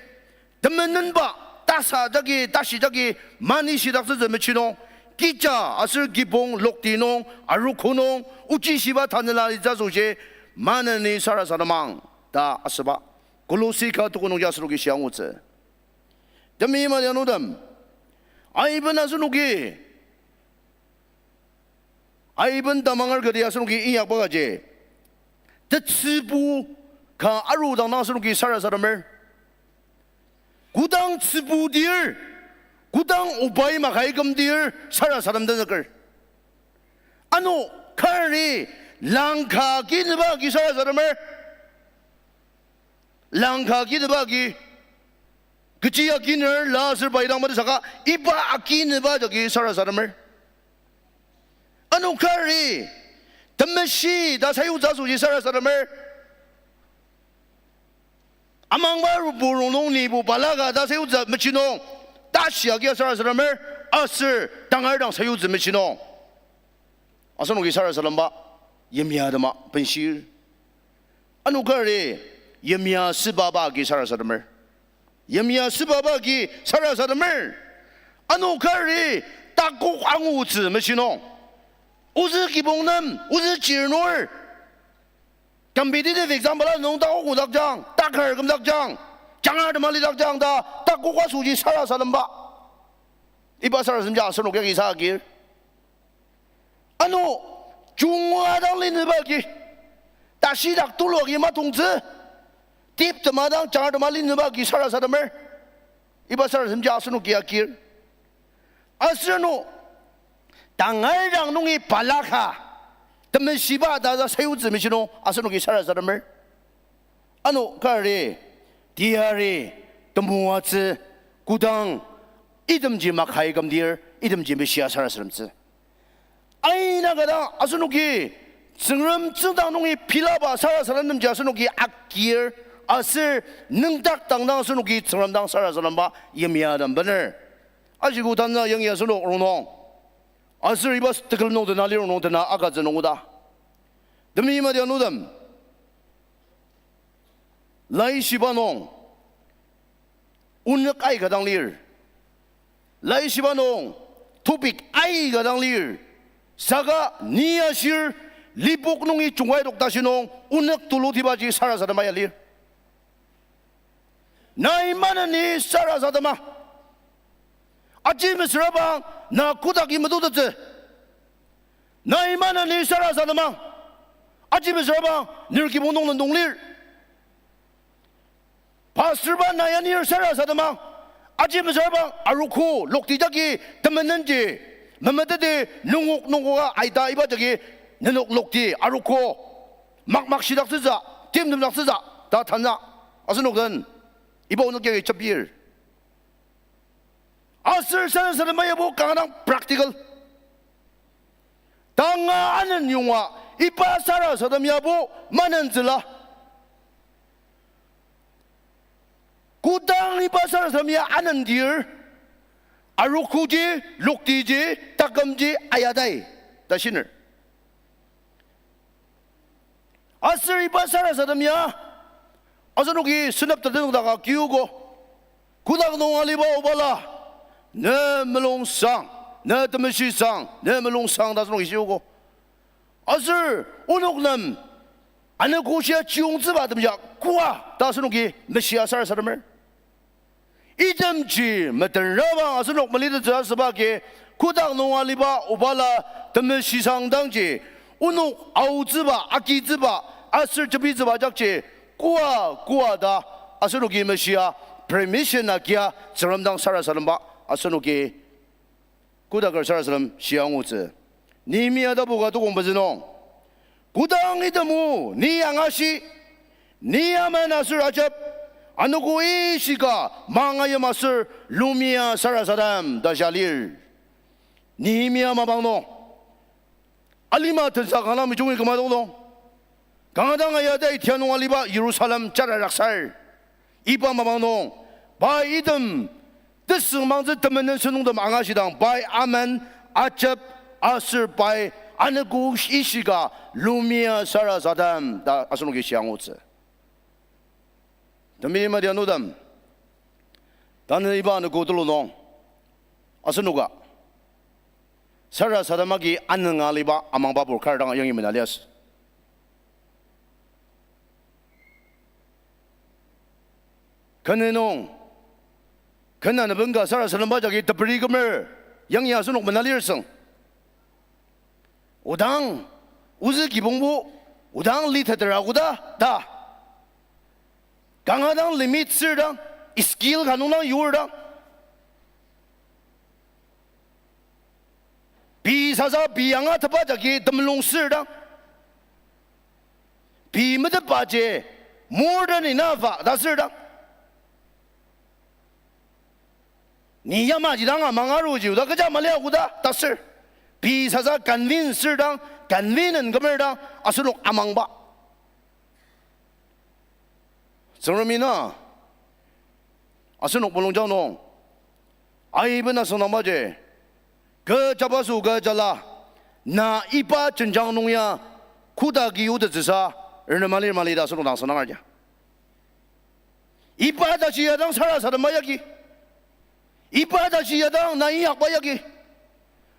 temenenba tasa jagi, tashi jagi, mani shidaktsütsü mechi nung, kija aser kibong lokti nung, arogo nung, ochi shiba tanela alitsü asoshi, maneni sarasademang ta asüba Kolosi ka tukong nungji asenoki shia angutsü. Temeim adi anutem, aiben asenoki, aiben tamanger kati asenoki inyakba kaji, tetsübu ka arudang dang asenoki sarasademer. Kodang tsübudir, kodang obai makai kümdir sarasadem tenzüker. Ano kari langka kinüba agi sarasademer. Langka akinüba agi, kechi akiner la aser pai dang mati saka, iba akinüba jagi sarasademer. Ano kari, temeshi ta sayutsü asoshi sarasademer. Amangba rubu rongnung nibo balaka ta sayutsü mechi nung, tashi agi sarasademer, aser tangar dang sayutsü mechi nung. Asenoki sarasademba, yimya atema benshir. Ano kari, yimya sübaba agi sarasademer. Yimya sübaba agi sarasademer. Ano kari, takok angutsü mechi nung, ozü kibong nem, ozü chirnur, competitive exam bala nung takok angudakjang, takar kümdakjang, jangar tema lidakjang ta takok asoshi sarasademba. Iba sarasademji asenok yagi sa agir. Ano, junga dang linüba agi, tashidak tulu agi matongtsü, tip tema dang jangar tema linüba agi sarasademer. Iba sarasademji asenoki agir. Aser ano, tangar dang nungi balaka, temeshiba ta sayutsü mechi nung asenoki sarasademer. Ano kari, teyari, temoatsü, kodang, itemji makai kümdir, itemji meshia sarasademtsü. Aina kata asenoki, Tsüngrem tsüngdang nungi pilaba sarasademji asenoki agir, aser nüngdak dang dang asenoki Tsüngrem dang sarasademba yimya dang bener. Ajiku tanü yangi asenok rongnung, aser iba tekülem nung tena lir rongnung tena agütsü nung oda. Temeim adi anutem, laishiba nung onük aika dang lir. Laishiba nung topic aika dang lir. Saka ni ashir, lipok nungi jungkai tok tashi nung onük tulutibaji sarasadema ya lir. Nai maneni sarasadema. Aji mesürabang na kodak metutettsü. Nai maneni sarasadema. Aji mesürabang ner kibong nung lendong lir. Pastorba na yanir sarasadema. Aji mesürabang arogo lokti jagi temenenji, memeteti nungok nungoka aita iba jagi nenok lokti arogo makmak shidaktsütsü, timtem daktsütsü ta tanü asenok den iba onük yagi jembir. Aser sarasadema yabo kanga dang practical. Tanga anen yonga iba sarasadem yabo manentsüla. Kodang iba sarasadem ya anendir, arogoji, loktiji, takümji ayatai ta shiner. Aser iba sarasadem ya asenoki senep tetenüng daka kiogo. Kotak nung aliba obala, ne mulungsang, ne temeshisang, ne mulungsang ta asenoki shiogo. Aser onok nem anogo shia chiyongtsüba temja koa ta asenoki meshia sarasademer. Itemji metenrabang asenok melitettsü asüba agi, kotak nung aliba obala temeshisang dangji, onok aotsüba, agitsüba, aser jembitsüba jakji, koa, koa ta asenoki meshia, permission agia Tsüngrem dang sarasademba asenoki kotaker sarasadem shia angutsü. Nehemia tapu ka tukong pezü nung, kodang item o ni angashi, ni amen aser ajep, anogo ishika mangayim aser lumia sarasadem ta shia lir. Nehemia mapang nung alima tensa kanga dang mijungi küma tongtong. Kanga dang ayatai tianung aliba Jerusalem jara raksar. Iba mapang nung, pai item tesüngmangtsü temenen sentongtem angashidang, pai amen, ajep, aser pai anogo ishika lumia sarasadem ta asenoki shia angutsü. Temeim adianutem, tanü iba anogo tulu nung asenoka sarasadem agi anenga aliba amangba pur kar dang yangi mena liasü. Khen nung, khen na nübenka sarasademba jagi teperi kümer yangi asenok mena lir süng. Odang, ozü kibongbo, odang litetera koda ta, kanga dang limit sür dang, skill ka nung dang yur dang, pei sasa pei angatetba jagi temulung sür dang, pei metetbaji more than enough ta sür dang, ni yamaji dang amang aruji oda kecha mali akoda ta sür, pei sasa convince sür dang, convenient kümer dang asenok amangba. Tsüngremi na asenok mulungjang nung aiben asüngdangbaji, kü jabaso kü jala, na iba jenjang nung ya koda ki yutettsüsa renema lir mali ta asenok dang asüngdangar ja. Iba tashi ya dang sarasadema yagi, iba tashi ya dang na inyakba yagi,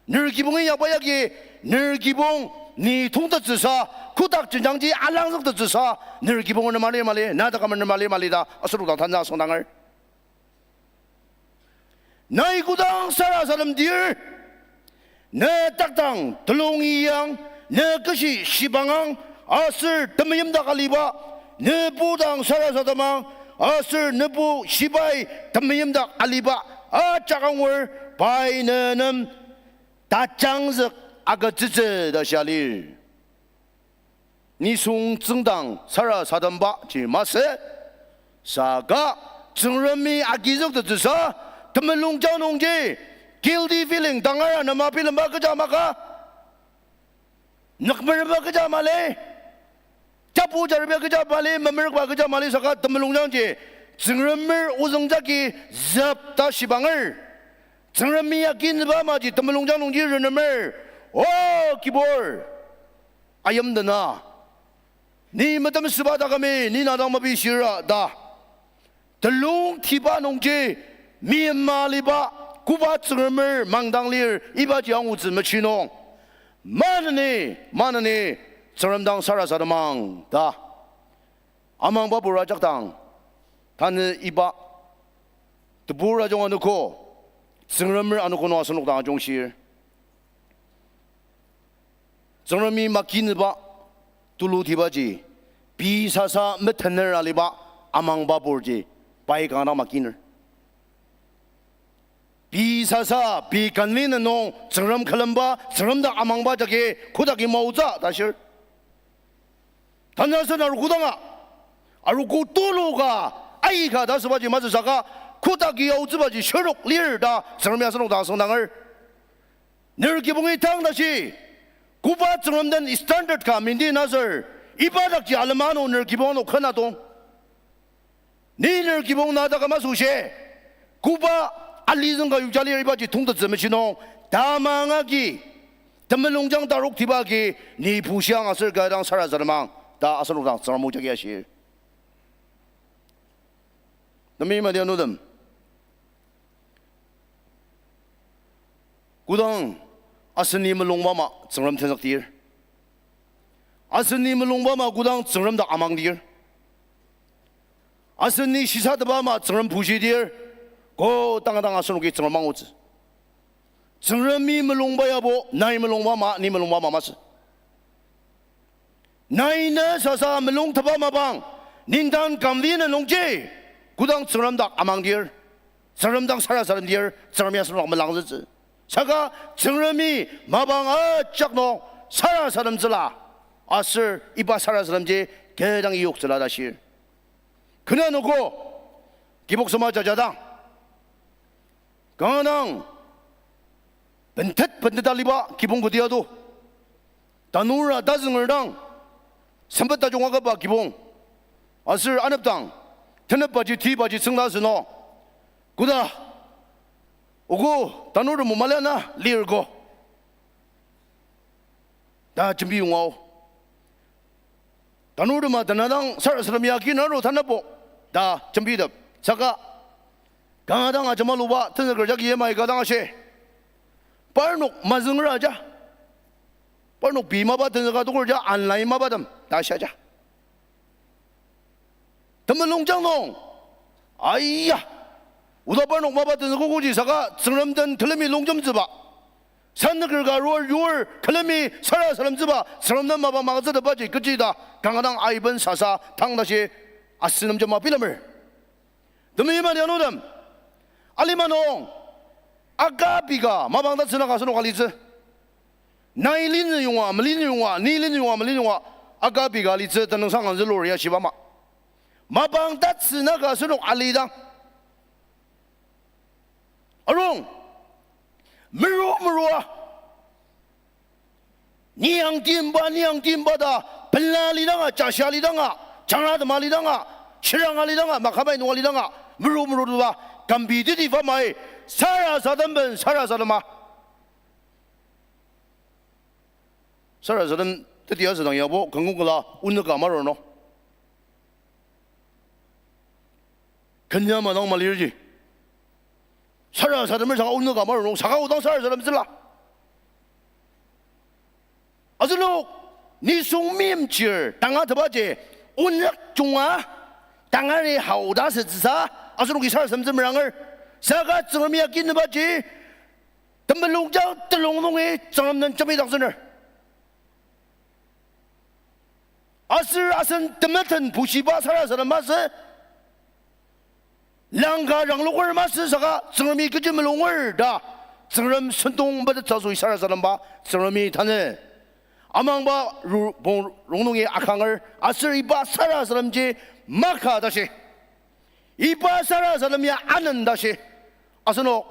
ner kibong inyakba yagi, ner kibong ni tongtettsüsa, kotak jenjangji alangzüktettsüsa ner kibong renema lir mali, na taküm renema lir mali ta asenok dang tanü asüngdangar. Nai kodang sarasademdir, ne takdang telung iyang, ne keshi shibangang, aser temeimdak aliba, ne podang sarasademang, aser ne po shibai temeimdak aliba ajak angur, pai ne nem tajangzük agütsütsü ta shia lir. Nisung tsüngdang sarasadembaji masü, saka Tsüngremi agizüktettsüsa temulungjang nungji guilty feeling tangar anema bilemba kecha maka, nükmerba kecha mali, tapu jariba kecha mali, memerükba kecha mali saka temulungjangji Tsüngremer ozüng jagi züp ta shibanger. Tsüngremi akinüba amaji temulungjang nungji renemer. O kibur, ayimdena, ni metemsüba takümi ni na dang mepishira ta telung tiba nungji meima aliba koba Tsüngremer mangdang lir ibaji angutsü mechi nung, maneni, maneni Tsüngrem dang sarasademang ta amangba pur ajak dang, tanü iba tebur ajung anogo, Tsüngremer anogo nung asenok dang ajungshir. Tsüngremi makinüba tulutibaji, pei sasa metener aliba amangba purji pai kanga dang makiner. Pei sasa, pei convenient nung Tsüngrem külemba, Tsüngrem dak amangba jagi kodaki maotsü ta shir. Tanü asen aru kodanga Arogo tulu ka, aika ta asübaji masü saka, kotaki aotsübaji shirnok lir ta Tsüngremi asenok dang asüngdanger. Ner kibongi tang tashi, koba Tsüngrem den standard ka maintain asür, iba dakji alema nung ner kibong ano ken atong. Ni ner kibong na taküm asoshi, koba alizüng ka yuja lir ibaji tongtettsü mashi nung, tamang agi, temulungjang tarok tiba agi, ni bushiang aser kü dang sarasademang ta asenok dang Tsüngrem o jagi ashir. Temeim adianutem, kodang aseni mulungba ama Tsüngrem tenzükdir, aseni mulungba ama kodang Tsüngrem dak amangdir, aseni shisatepa ama Tsüngrem bushidir, kodang dang asenoki Tsüngrem angutsü. Tsüngremi mulungba yabo, nai mulungba ama, ni mulungba ama masü. Nai ne sasa mulungtepa mapang, nindang convenient nungji, kodang Tsüngrem dak amangdir, Tsüngrem dang sarasademdir, Tsüngremi asenok melangzütsü. Saka Tsüngremi mapang ajak nung sarasademtsüla, aser iba sarasademji kü dang iyoktsüla ta shir. Kena noko, kibok sema jajadang, kanga dang bentet bentet aliba kibong kati ado. Tanura tazünger dang, sempet tajung akaba kibong. Aser anepdang, tenepbaji tibaji tsüngda asü no. Koda, ogo, tanur temo maliana lirko ta jembi yongao. Tanur tema tenadang sarasadem ya kinaro tanapo ta jembitep. Saka kanga dang ajemaluba tenzüker jagi yamai ka dang ashe. Parnok mazünger aja. Parnok pei mapa tenzüka toker ja anlai mapatem ta asha ja. Temulungjang nung, aiya, oda parnok mapa tenzükokoji saka Tsüngrem den külemi longjemtsüba, sannüker ka arur yur külemi sarasademtsüba Tsüngrem den mapa magütsütepaji kechi ta kanga dang aiben sasa tang tashi asenemjema bilemer. Temeim adianutem, alima nung, aka pika mapang tatsüka asenok alitsü. Nai linü yonga, melinü yonga, ni linü yonga, melinü yonga, aka pika alitsü tenüngsang anzülur ya shiba ama. Mapang tatsüka asenok alidang, arung, meru merua, niang timba, niang timba ta, pela lidanga, jasha lidanga, jangra tema lidanga, shiranga lidanga, makamai nunga lidanga, meru meruba, kambi titi famai, sarasademben sarasadema. Sarasadem teti asüdang yabo kangkukla onük ka marur no. Kenya madang malirji, sarasademer saka onük ka marur no, saka odang sarasademtsüla. Asenok nisung meimchir tangatetbaji, onük junga tangari haoda sütsüsa, asenoki sarasademtsü meranger. Saka Tsüngremi akinübaji, temulungjang telung nungi Tsüngrem den jembidaktsüner. Aser asen temeten bushiba sarasadem masü, langka rangloker masü saka Tsüngremi kechi mulunger ta, Tsüngrem sentong metettsü asü sarasademba Tsüngremi tanü amangba ru-, bong rongnungi akanger aser iba sarasademji maka tashi, iba sarasadem ya anen tashi, asenok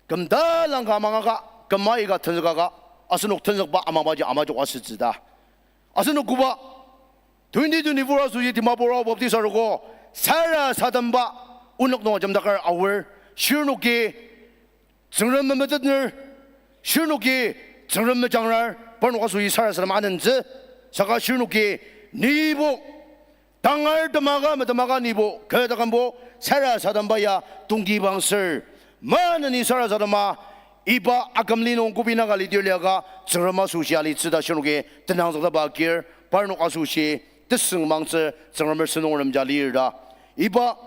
küm talang ka amangaka, küm aika tenzükaka, asenok tenzükba amangbaji amajok asütsü ta. Asenok koba twenty twenty-four asoshi Dimapur Ao Baptist arogo sarasademba onük nung ajemdaker aor, shirnoki Tsüngrem memetetner, shirnoki Tsüngrem mejangrar, parnok asoshi sarasadem anentsü, saka shirnoki nibo tangar temaka metemaka nibo kü takümbo sarasademba ya tongtibang sür, maneni sarasadema, iba akümli nung kobi naka lidir liaka Tsüngrem asoshi alitsü ta shirnoki tenangzüktaba agir, parnok asoshi tesüngmangtsü Tsüngremer sentong aremja lir ta. Iba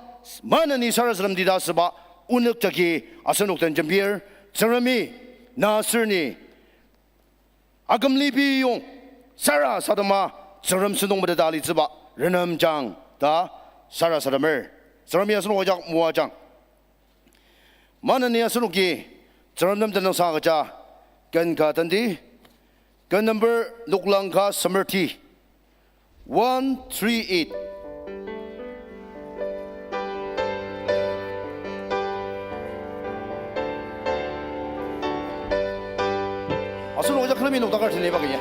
maneni sarasademdi ta asüba onük jagi asenok den jembir, Tsüngremi na aser ni akümli piyong sarasadema Tsüngrem sentong meteta alitsüba renemjang ta sarasademer. Tsüngremi asenok ajak moajang. Maneni asenoki Tsüngrem nem tenüngsang agüja ken ka tendi, ken number noklang ka semerti. One three eight. Asenok ajak külemi noktakar tena iba kanya.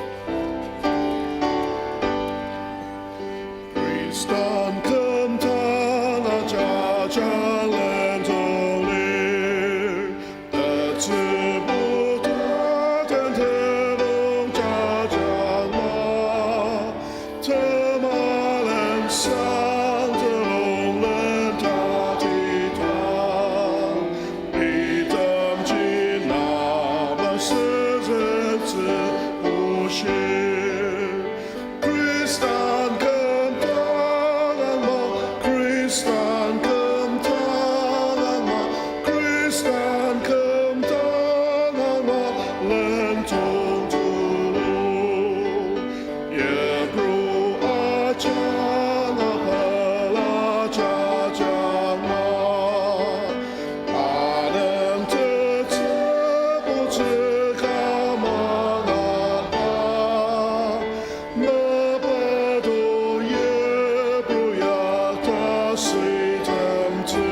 Khristan küm tanga jajang lendong lir. Tetsübu taten tebong jajangma, temalen sang telonglen tatitang, itemji na masüzütsü bushir. Khristan küm tanga ma, Khristan küm tanga ma, Khristan küm tanga ma, lendong tulu. Yipru ajanga pela jajangma. Anung tetsübu tsüka mangaba, mepedo yipru ya ta süitemtsü,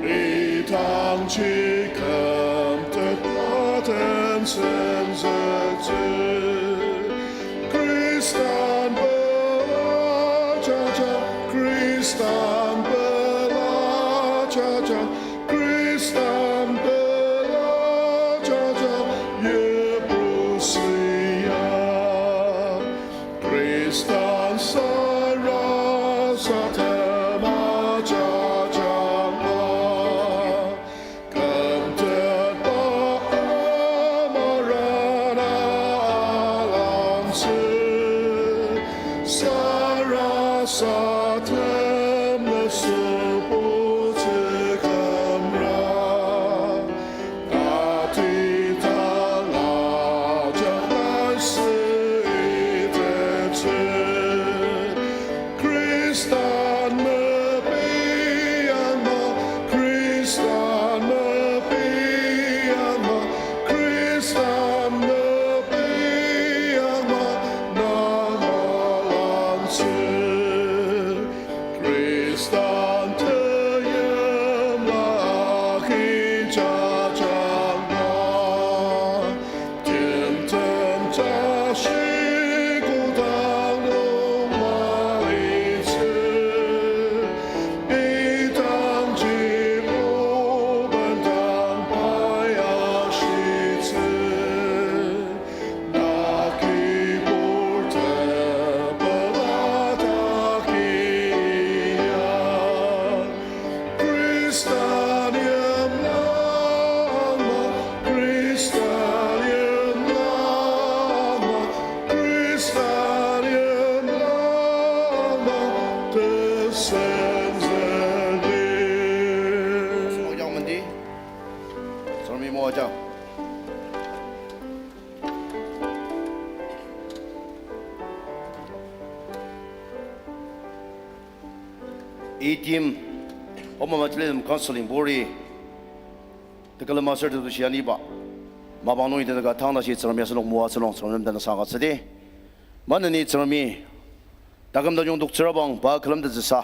idangji kümtet taten senzüktsü. Khristan pela jajang, Khristan pela jajang, Khristan pela jajang, yipru sia. Khristan sarasadema jajangma. Kümtetba amarana alangtsü, sarasadem mesübutsü kümra. Tatitang ajak masü itettsü. Khristan mepiangma, Khristan mepiangma, Khristan mepiangma, na alangtsü. Khristan teimla agi jajangma. Timtem tashi kodang nung malitsü, idangji obendang pai ashitsü. Na kibur tepela takia. Khristan yimlangma, Khristan yimlangma, Khristan yimlangma, tesenzülir. Tsüngremi moajang. Item, Home Evangelism Counseling Board-i tekülem aser tetushi aniba mapang nungi tenüka tang tashi Tsüngremi asenok moatsü nung Tsüngrem tenüngsang agütsüdi. Maneni Tsüngremi taküm tajung toktsürabang pa külemtettsüsa,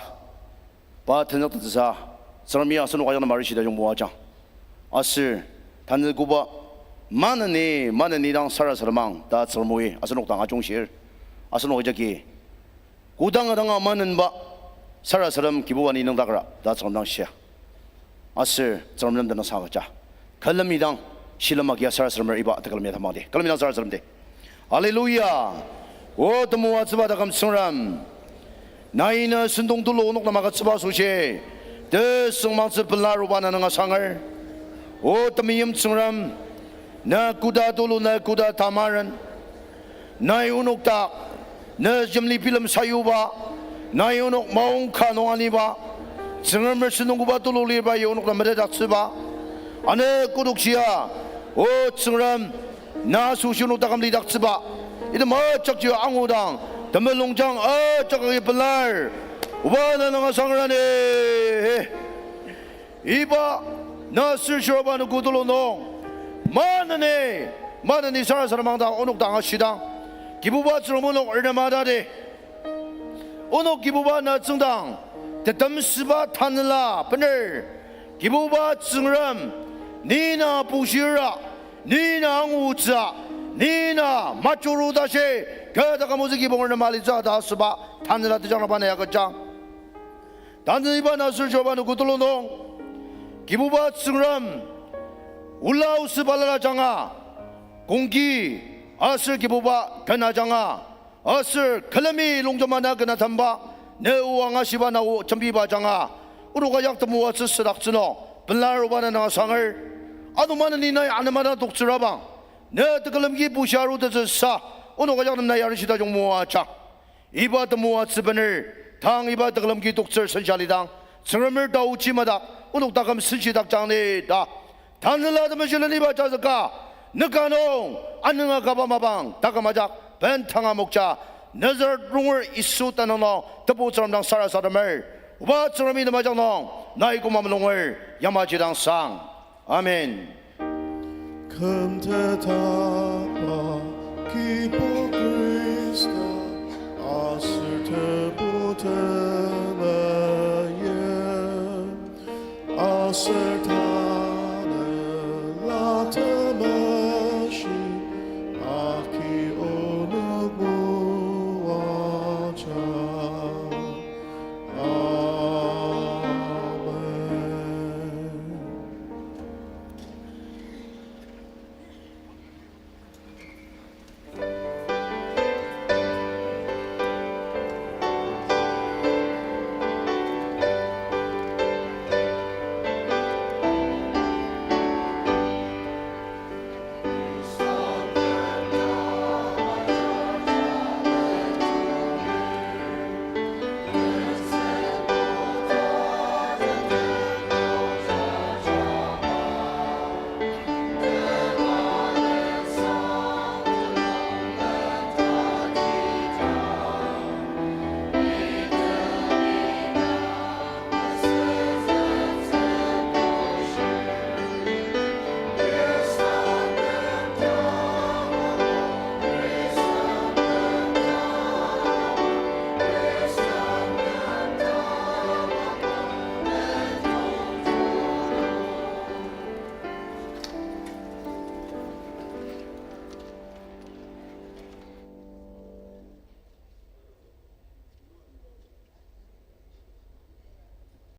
pa tenüktettsüsa, Tsüngremi asenok ajak nem arishi tajung moajang. Aser tanü koba maneni, maneni dang sarasademang ta Tsüngremi asenok dang ajungshir. Asenok jagi kodanga danga manenba sarasadem Kibuba ni nüngdakra ta Tsüngrem dang shia. Aser Tsüngrem nem tenüngsang agüja. Külemi dang shilem agia sarasademer iba tekülem ya tamangdi. Külemi dang sarasademdi. Hallelujah. O temoatsüba taküm Tsüngrem, nai ne sentong tulu onok nem agütsüba asoshi tesüngmangtsü pelar oba na nüngsanger. O temeim Tsüngrem, na koda tulu, na koda tamaren, nai onok dak ne jemli bilem sayuba, nai onok maongka nung aniba, Tsüngremer sentong koba tulu liba ya onok nem metetdaktsüba, ane kodakshia, O Tsüngrem, na asoshi onok taküm lidaktsüba, item ajakji angudang temulungjang ajak agi pelar oba na nüngsanger ani. Iba na sür shiraba nüko tulu nung, maneni, maneni sarasademang dang onok dang ashidang, Kibuba Tsüngrem, onok ernem atadi. Onok Kibuba na tsüngdang, tetemsüba tanela bener. Kibuba Tsüngrem, ni na bushira, ni na angutsü, ni na majuru tashi, kü taküm ozü kibong ernem alitsü ta asüba tanela tejangraba na ya kechang. Tanü iba na aser joba nüko tulu nung, Kibuba Tsüngrem, ola osü balala ajanga, kongki, aser Kibuba ken ajanga, aser külemi longjema na ken atamba, ne o angashiba na o jembiba ajanga, onok ajak temoatsü südaktsü nung, pelar oba na nang asanger, ano maneni nai anema na toktsür abang, ne tekülemki bushia arutettsüsa, onok ajak nem na yarishita jung moajang. Iba temoatsü bener, tang iba tekülemki toktsür sensa alidang, Tsüngremer taochi madak, onok taküm senshidakjang ni ta. Tanela temeshilen iba jazüka, nüka nung, anünga kaba mapang, taküm ajak, bendanga mokja, Nazaret runger Yisu tenüng nung, tebu Tsüngrem dang sarasademer, oba Tsüngremi temajak nung, nai koma mulunger, yamaji dang sang. Amen. Kümtetba Kibu Khrista, aser tebu temeyim, aser